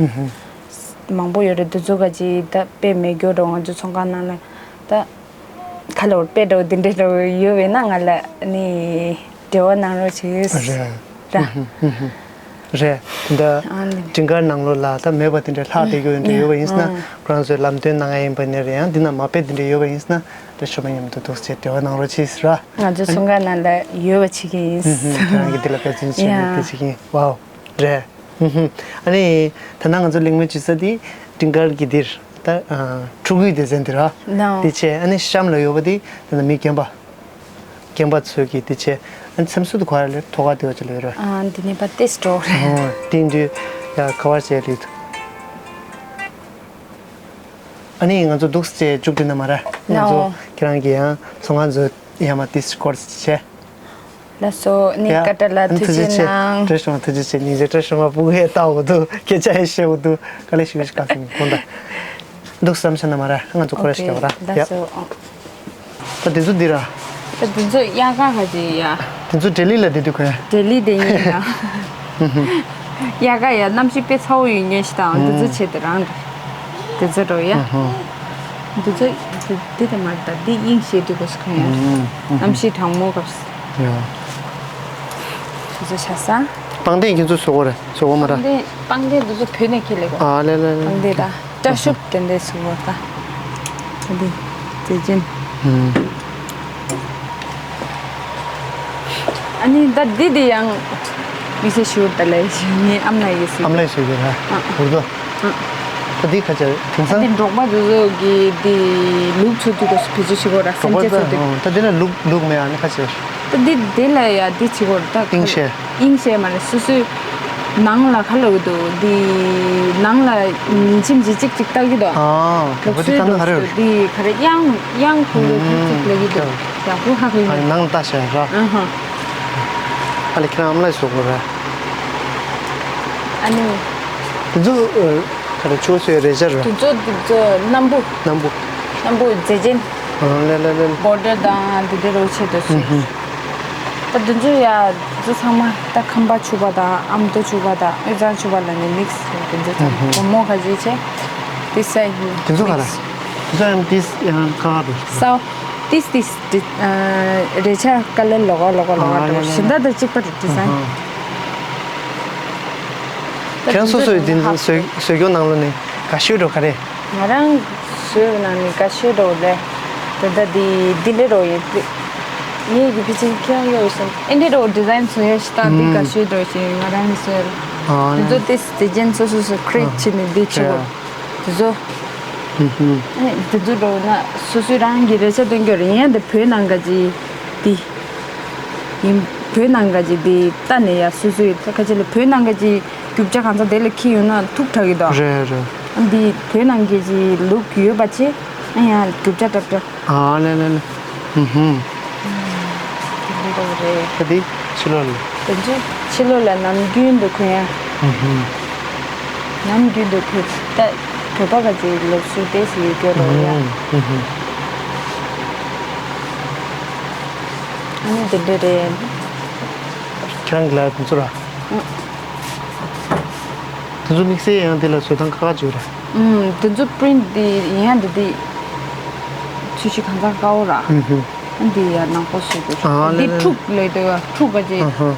མང་པོ་ཡོད་རེད་དེ་ཚོ་ག་ཅིག་ད་དཔེ་མེད་རྒྱུ་འདྲ་བོ་ང་ཚོ་ཚོང་ཁང་ནང་ལ་ད། ཁ་ལོར་དཔེ་འདྲ་བོ་འདི་འདྲའི་འདྲ་བོ་ཡོད་པས་ན་ང་ལ་ནི་འབྲེལ་བ་གནང་རོགས་བྱེད། རེད། ར། རེད། འདི་ཨ་ནི་སྤྲིན་དཀར་ནང་ལོགས་ལ་ད་མེད་པ་དེ་འདྲ་ལྷག་བསྡད་ཀྱི་ཡོད་འདྲ་ཡོད་པ་ཡིན་ན་ཨ་ཁོ་རང་ཚོས་ལམ་སྟོན་གནང་ཡ་ཡིན་པ་ནས་རེད། ཡང་འདི་ན་མ་དཔེ་དེ་འདྲ་ཡོད་པ་ཡིན་ན་ད་ཤོ་མ་མཉམ་དུ་འདུག་སེ་འབྲེལ་བ་གནང་རོགས་བྱེད་ཟེར་ར། ང་ཚོ་ཚོང་ཁང་ནང་ལ་ཡོད་པ་བྱེད་ཀྱི་ཡིན། ཁྱེད་རང་གིས་འདི་ལ་འབད་བརྩོན་བྱས་ནས་དེ་བྱེད་ཀྱི་ཡིན། ཝའོ། རེད། ཨ་ནི་ད་ནང་ང་ཚོ་གླེང་མོལ་བྱེད་ས་དེ་སྤྲིན་དཀར་གྱི་འདིར་ད་ཕྲུ་གུའི་སྡེ་ཚན་འདི་ར། དེ་བྱས་ཨ་ནི་གཤམ་ལ་ཡོད་པ་དེ་ད་ནི་མི་རྒན་པ། རྒན་པ་ཚོས་ཀྱི་དེ་བྱས་ཨ་ནི་མཚམས་སུ་དུ་ག་ར་ལས་ཐོག་ཁ་དེ་བ་ཅི་ལ་ཡོད་ར། ཨ་འདི་ནི་པ་ཏེས་འགྲོ་རེད། ཨོ་དེ་འདི་ཡ་ག་བར་བྱས་རེད། ཨ་ནི་ང་ཚོ་འདུག་སེ་བཅུག་དུས་ན་མ་ར། ང་ཚོ་ཁྱེད་རང་གི་ཡང་ཚོང་ཁང་ཚོ་ཡ་མ་ཏེས་སྐོར་བྱས། ལགས་སོ། ནི་ཡ། ཀ་ཏྲ་ལ་ཨ་ནི་ཐུགས་རྗེ་ཆེ། ཐུགས་རྗེ་གནང་། བཀྲ་ཤིས་བདེ་ལེགས། ཐུགས་རྗེ་ཆེ། ཉིན་རེ་བཀྲ་ཤིས་བདེ་ལེགས་སྤུ་གུ་ཡས་ལྟ་འོ་འདུག་སྐད་ཆ་ཡས་བཤད་འོ་འདུག་དཀའ་ལས་ཞིག་ཞིག་ག་སོང་གོང་ད། འདུག་བསམ་ཤ་ན་མ་ར་ང་ཚོ་ཁོ་ར་ཞིག་རྒྱག་ར། ལགས་ཡ། སོ། ད་དེ་ཚོ་འདི་ར། ད་དེ་ཚོ་དབྱར་ཁ་ཁ་ཅིག་ཡ། དེ་ཚོ་ལྡི་ལི་ལ་བསྡད་དུས་གོ་ཡ། ལྡི་ལི་བསྡད་ཡིན་ཡ། དབྱར་ཁ་ཡ་གནམ་གཤིས་དཔེ་ཚ་བོ་ཡོད་ངེས་ཤི་དང་དེ་ཚོ་བྱེད་དེ་རང་རེད། དེ་ཚོ་འགྲོ་ཡ། འདི་ཚོ་འདི་དེ་མ་རེད་ད། འདི་དབྱིངས་ཤེས་དུས་གོ་སི་ཁ་ཡ། གནམ་གཤིས་གྲང་མོ་སྐབས་སུ། ཡ། དེ་ཚོ་བྱ་ས། པང་གདན་ཁྱེད་ཚོ་བཟོ་གོ་རེད། བཟོ་གོ་མ་རེད། པང་གདན་པང་གདན་འདི་ཚོ་བོད་ནས་ཁྱེར་ལེ་གོ། ཨ་ལེ་ལེ་ལེ། པང་གདན་ད་སྐྲ་ཤོབ་དེ་འདྲས་བཟོ་གོ་ད། འདི་མཛེས་ཅན། ཨ་ནི་ད་འདི་འདི་ཡང་མི་ཚེ་ཞུ་ད་ལེ་ངའི་ཨམ་ལ་ཡི་སི། ཨམ་ལ་ཡི་སི་ཡོད་ར། ཨ། འུར་རྡོ། ཨ། ད་འདི་ཁ་ཆེ་དེང་ཨ་སང་འདི་འབྲོག་པ་དེ་ཚོ་གི་འདི་ལུག་ཚོ་དུས་གོ་སི་བེད་སྤྱོད་བྱེད་གོ་ར། སེམས་ཅན་ཚོ་འདི། ད་འདི་ལ་ལུག་ལུག་མེད་ཨ་ནི་ཁ་ཆེ། ད་འདི་འདི་ལ་ཡ་འདི་བྱེད་གོ་ར་ད། ཨིང་ཤེ། ཨིང་ཤེ་མ་རེད་སོ་སོའི། ནང་ལ་ཁ་ལོ་གི་འདུག་འདི་ནང་ལ་ཉིན་ཕྱིན་ཇི་གཅིག་ཅིག་ལྟ་གི་འདུག་ཨ་ལོ་ཚོད་འདུག་འདི་ཁ་རེ་དབྱངས་དབྱངས་ཁུ་ལོ་གི་གཅིག་ལ་གི་འདུག་ཡག་པོ་ཧ་གི་ཨ་ནང་ལྟ་ཤག་ར། ཨ་ཧ། ཨ་ལེ་ཁྱེད་རང་ཨམ་ལ་བཟོ་གོ་ར། ཨ་ནི། དེ་ཚོ་ཁ་རེ་ཆུ་བོ་སོའི་རེ་ཆ་ར། དེ་ཚོ་དེ་ཚོ་སྣམ་བུ། སྣམ་བུ། སྣམ་བུ་མཛེས་ཅན། ཨ་ལེ་ལེ་ལེ། བོར་ཌར་དང་དེ་འདྲ་རོ་ཆེད་དུ་སུ། ད་དུང་ཚོ་ཡ། དུ་ཚང་མ་ད་ཁམས་པ་ཕྱུག་པ་དང་ཨ་མདོ་ཕྱུག་པ་དང་དབུས་གཙང་ཕྱུག་པ་ལ་ནི་མིག་སི་དུ་ཚོ་ཚང་མ་སྒོར་མོ་ག་ཚོད་བྱས། ཏི་སའི་ནི་དུ་ཚོ་ག་ར། དུ་ཚོ་ཡང་ཏི་ཡང་ག་ག་རེད། སའོ། ཏིས་ཏིས་ཏི་རེ་ཆ་ཀ་ལེ་ལོག་ག་ལོག་ག་ལོག་ག་འགྲོ་གཞན་དག་དང་གཅིག་པ་རེད་ཏི་སའི། ཁྱེད་རང་སོ་སོའི་འཛིན་བཟོས་བཟོས་སྐྱོང་ནང་ལོ་ནི་དགའ་ཤོས་འགྲོ་ག་རེད། ང་རང་བཟོས་པའི་ནང་ནས་དགའ་ཤོས་འགྲོ་ལས་དེ་འདྲ་འདི་འདི་འདྲ་འགྲོ་ཡིན། ངའི་གི་ཕི་ཅིང་ཁྱེད་རང་ཡོད་སོང་ཨེ་འདྲ་འགྲོ་ཌི་ཛའིན་བཟོ་ཡ་ཞིག་དང་འདི་དགའ་ཤོས་འགྲོ་ཞིག་ང་རང་གི་བཟོས་ར། དེ་ཚོ་ཏིས་ཏི་ཅན་སོ་སོ་སོ་ཁྲིད་བྱས་ནས་འདི་བྱེད་དགོས། དེ་ཚོ་ཨེ་དེ་ཚོ་འགྲོ་ན་སོ་སོའི་རང་གི་རེ་ཆ་སྟོན་རྒྱུ་རེད། ཡིན་ཡང་འདི་བོད་ནང་ག་ཅི་འདི། ཡིན། བོད་ནང་ག་ཅི་འདི་ལྟ་ནས་ཡ་སོ་སོའི་ཁ་ཆེ་ལ་བོད་ནང་ག་ཅི་རྒྱུ་ཆ་གང་ཚ་དེ་ལ་ཁྱི་ཡོད་ན་ཐུག་དྲག་གི་དོ། རེད་རེད། འདི་བོད་ནང་ག་ཅི་ལུག་ཡོད་པ་ཆེ། ཨ་ཡ་རྒྱུ་ཆ་དྲག་དྲག་ཨ་ལེ་ལེ་ལེ། ཧུམ་ཧུམ། འདི་འདྲ་རེད། ད་འདི་ཕྱི་ལོགས་ལ། དེ་ཚོ་ཕྱི་ལོགས་ལ་ནམ་རྒྱུན་དུ་གོན་ཡ། ཧུམ་ཧུམ། ནམ་རྒྱུན་དུ་གོན་ད་བོད་པ་ག་ཅི་ལུགས་སྲོལ་དེ་ཞིག་ཡོད་སྐྱོ་རོ་ཡ། ཧུམ་ཧུམ། ཨ་ནི་དེ་འདྲ་རེད། ཁྱེད་རང་གི་ལ་དེ་ཚོ་ར། ཨང་། དེ་ཚོ་དམིགས་བསལ་ཡང་དེ་ལ་བཟོ་སྟངས་ཁག་ཁག་ཅིག་ཡོད་ར། ཨུམ། དེ་ཚོ་པི་རིན་ཊི་དེ་ཡིན་ཡང་འདི་དེ་ཚོས་གཞི་གང་ཚང་དཀའ་བོ་ར། ཨུམ་ཧུམ། ཨ་འདི་ཡ་ནག་པོ་བཟོ་དགོས། ཨ་ལེ་འདི་ལེ། འཁྲུག་ལེ་དེ་འཁྲུག་ག་ཅེ། ཨ་ཧ།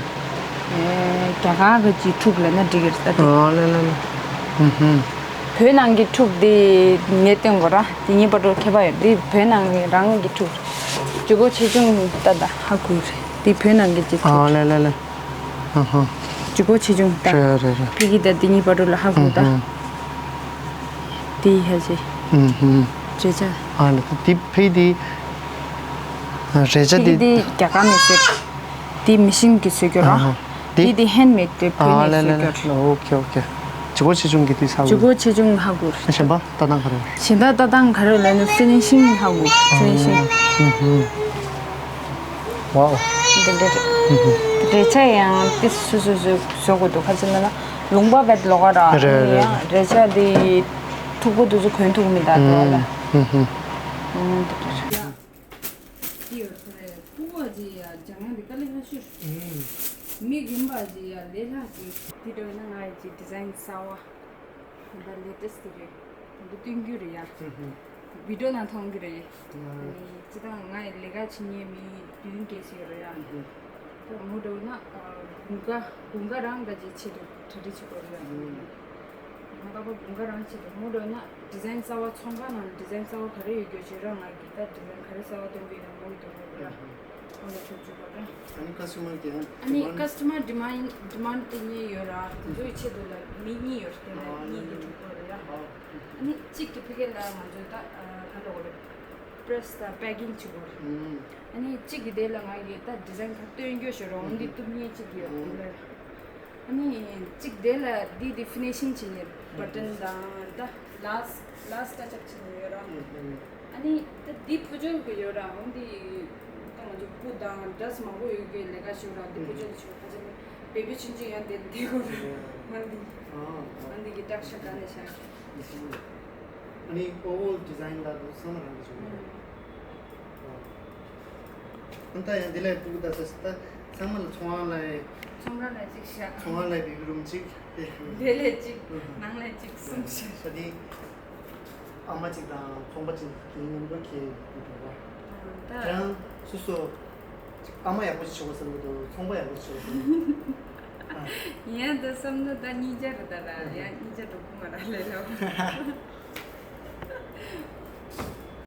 ཨེ་རྒྱ་གར་ག་ཅེ་འཁྲུག་ལེ་ན་འགྲིག་གི་རེད་ད་དེ། ཨ་ལེ་ལེ་ལེ། ཨུམ་ཧུམ། བོད་ནང་གི་འཁྲུག་དེ་ངས་སྟོན་དགོས་ར། དེ་གཉིས་བར་དུ་ཁྱད་པར་ཡོད། དེ་བོད་ནང་གི་རང་གི་འཁྲུག་ལྗིད་ཁོག་ཆེ་ཆུང་ད་ད་ཧ་གོ་རེད། དེ་བོད་ནང་གི་ལྗིད་ཁོག་ཨ་ལེ་ལེ་ལེ། ཨ་ཧ། ལྗིད་ཁོག་ཆེ་ཆུང་ད། རེད་རེད་རེད། ཕ་གི་ད་དེ་གཉིས་བར་དུ་ལ་ཧ་གོ་ད། ཨུམ་ཧུམ། དེ་ཧ་ཅེ། ཨུམ་ཧུམ། རེ་ཆ། ཨ་ལེ་དེ་ཕ་གི་དེ། རེ་ཆ་ཕ་གི་དེ། དེ་རྒྱ་གར་ནས་བཟོས། དེ་མི་ཤིན་གྱིས་བཟོས་རྒྱུ་ར། ཨ་ཧ། དེ། དེ་དེ་ཧེན་མེད་དེ་བོད་ཨ་ནས་ལེ་ལེ་བཟོས་ལེ། རྒྱུ་ར། ཨོ་ཁེ་ཨོ་ཁེ། ལྗིད་ཁོག་ཆེ་ཆུང་གི་དེ་ཧ་གོ། ལྗིད་ཁོག་ཆེ་ཆུང་ཧ་གོ། གཞན་པ་ལྟ་སྟངས་ག་རེ། གཞན་དག་ལྟ་སྟངས་ག་རེ་ལབ་ན་ཕི་ནི་ཤིང་ཧ་གོ། ཕི་ནི་ཤིང་། ཨུམ་ཧུམ། ཝའོ། འདི་འདྲ་རེད། ཨུམ་ཧུམ། རེ་ཆ་ཡང་ཏི་སུ་སུ་སུ་བཟོ་དགོས་འདུག་ཁ་ཅིག་ན་ལ་ལུང་པ་བེད་ལོག་ག་ར། རེད་རེད། ཡང་རེ་ཆ་དེ་མཐུག་པོ་དེ་ཚོ་གོན་ཐུབ་མི་འདུག་ལ། ཨུམ་ཧུམ། ཨུམ་འདི་འདྲ་རེད། ཡོད་ས་རེད། ཕྲུ་གུ་ཅིག་ཡ་སྦྱང་ཡ་འདི་དཀའ་ལས་ཁག་ཤོས། ཨུམ། མི་རྒན་པ་ཅིག་ཡ་ལས་སླ་ཅིག་དེ་འདྲ་ཡིན་ན་ང་ཡི་ཅིག་ཌི་ཛའིན་གསར་བ་ད་ལེ་ཊེ་སི་ཊི་དེ་རེད། དེ་འདྲ་སྟོན་རྒྱུ་རེད་ཡ། ཨུམ་ཧུམ། བི་ཌི་ཡོ་ནང་མཐོང་གི་རེད། ཨ་ནི་སྤྱིར་བཏང་ང་ཡི་ལས་ཀ་བྱེད་མཁན་མི་བདུན་བརྒྱད་ཅིག་ཡོད་རེད་ཡ། ཨུམ་ཧུམ། ད་མོ་འདྲ་བོ་ན་དགུན་ཁ་དགུན་ཁ་རང་ད་ཅིག་ཆེད་དུ་གྲ་སྒྲིག་བྱེད་དགོས་རེད་ཡ། ཨུམ། ང་ད་པ་དགུན་ཁ་རང་བྱེད་དུ་མོ་འགྲོ་ན་ཌི་ཛའིན་གསར་བ་ཚོང་ཁང་ནང་ལ་ཌི་ཛའིན་གསར་བ་ག་རེ་ཡོད་རྒྱུ་བྱེད་རང་ང་གི་ད་ཌི་ཛའིན་ག་རེ་གསར་བ་སྟོན་གི་ཡོད་ན་མོ་གི་དོན་དག་ར། ཨོ་ལ་ཐུག་བཅུག་པ་ར། ཨ་ནི་ཁ་སི་ཊ་མར་གྱི་ཨ་ནི་ཁ་སི་ཊ་མར་ཌི་མན་ཌི་མན་དེ་གཉིས་ཡོད་ར། དེ་ཚོའི་ཆེད་དུ་ལ་མི་གཉིས་ཡོད་རེད། དེ་ལ་གཉིས་དེ་འགྲུབ་པ་རེད་ཡ། ཨ་ནི་གཅིག་གི་ཕ་གི་ལ་ང་ཚོ་ད་ག་འགྲོ་གི་རེད། པི་རེ་སི་དང་པེ་ཀིང་བྱེད་དགོས་རེད། ཨ་ནི་གཅིག་གི་དེ་ལ་ང་གི་ད་ཌི་ཛའིན་ག་སྟོན་རྒྱུ་ཞིག་རོང་འདི་གཏུབ་མཁན་གཅིག་ཡོད་རེད། ཨ་ནི་གཅིག་དེ་ལ་འདི་འདི་ཕི་ནི་ཤིང་བྱེད་ནས་བ་ཊན་དང་ད་ལཱ་སི་ཊི་ལཱ་སི་ཊི་ཊ་ཆི་ཨབ་བྱེད་ནས་ཡོད་ར། ཨ་ནི་ད་འདི་ཕུ་ཅོལ་གི་ཡོད་ར། འོ་འདི་ད་ང་ཚོ་སྤུ་དང་ཌ་སི་ཊི་མང་པོ་ཡོད་གི་ལས་ཀ་ཞུ་ར། འདི་ཕུ་ཅོལ་ཞུ་ཁ་ཅིག་ནི་བེ་བི་ཆུང་ཆུང་ཡང་དེ་འདི་གོ་ར། འོ་འདི་འོ་འདི་གི་སྟྲག་ཤར་ག་ནས་བཞག་གི། ཨ་ནི་ཨོ་ཝར་ཨོལ་ཌི་ཛའིན་ལ་དུ་ཚང་མ་རང་གི་བྱུང་ཡོད། ཨ་ད་ཡང་འདི་ལས་ཕྲུ་གུ་ད་ས་ད་ཚང་མ་ལ་ཚོང་ཁང་ལ་ཚོང་ཁང་ལ་གཅིག་བཞག་ཚོང་ཁང་ལ་བེ་བི་རུམ་གཅིག་དེ་དེ་ལས་གཅིག་ནང་ལ་གཅིག་གསུམ་བཞག་ད་འདི་ཨ་མ་གཅིག་དང་ཚོང་པ་གཅིག་གི་མཉམ་དུ་ཁྱེད་འགྲོ་བ། ཨ་ད་ཁྱེད་རང་སོ་སོ་ཨ་མ་ཡག་པོ་ཞིག་བྱུང་བ་བསམ་གི་འདུག་ཚོང་པ་ཡག་པོ་ཞིག་བྱུང་བ་བསམ་གི་འདུག་ཡིན་ཡང་ད་བསམ་ན་ད་གཉིས་ཆ་རེད་ད་ར། ཡང་གཉིས་ཆ་འགྲོ་གི་མ་ར་ལས་ལོ།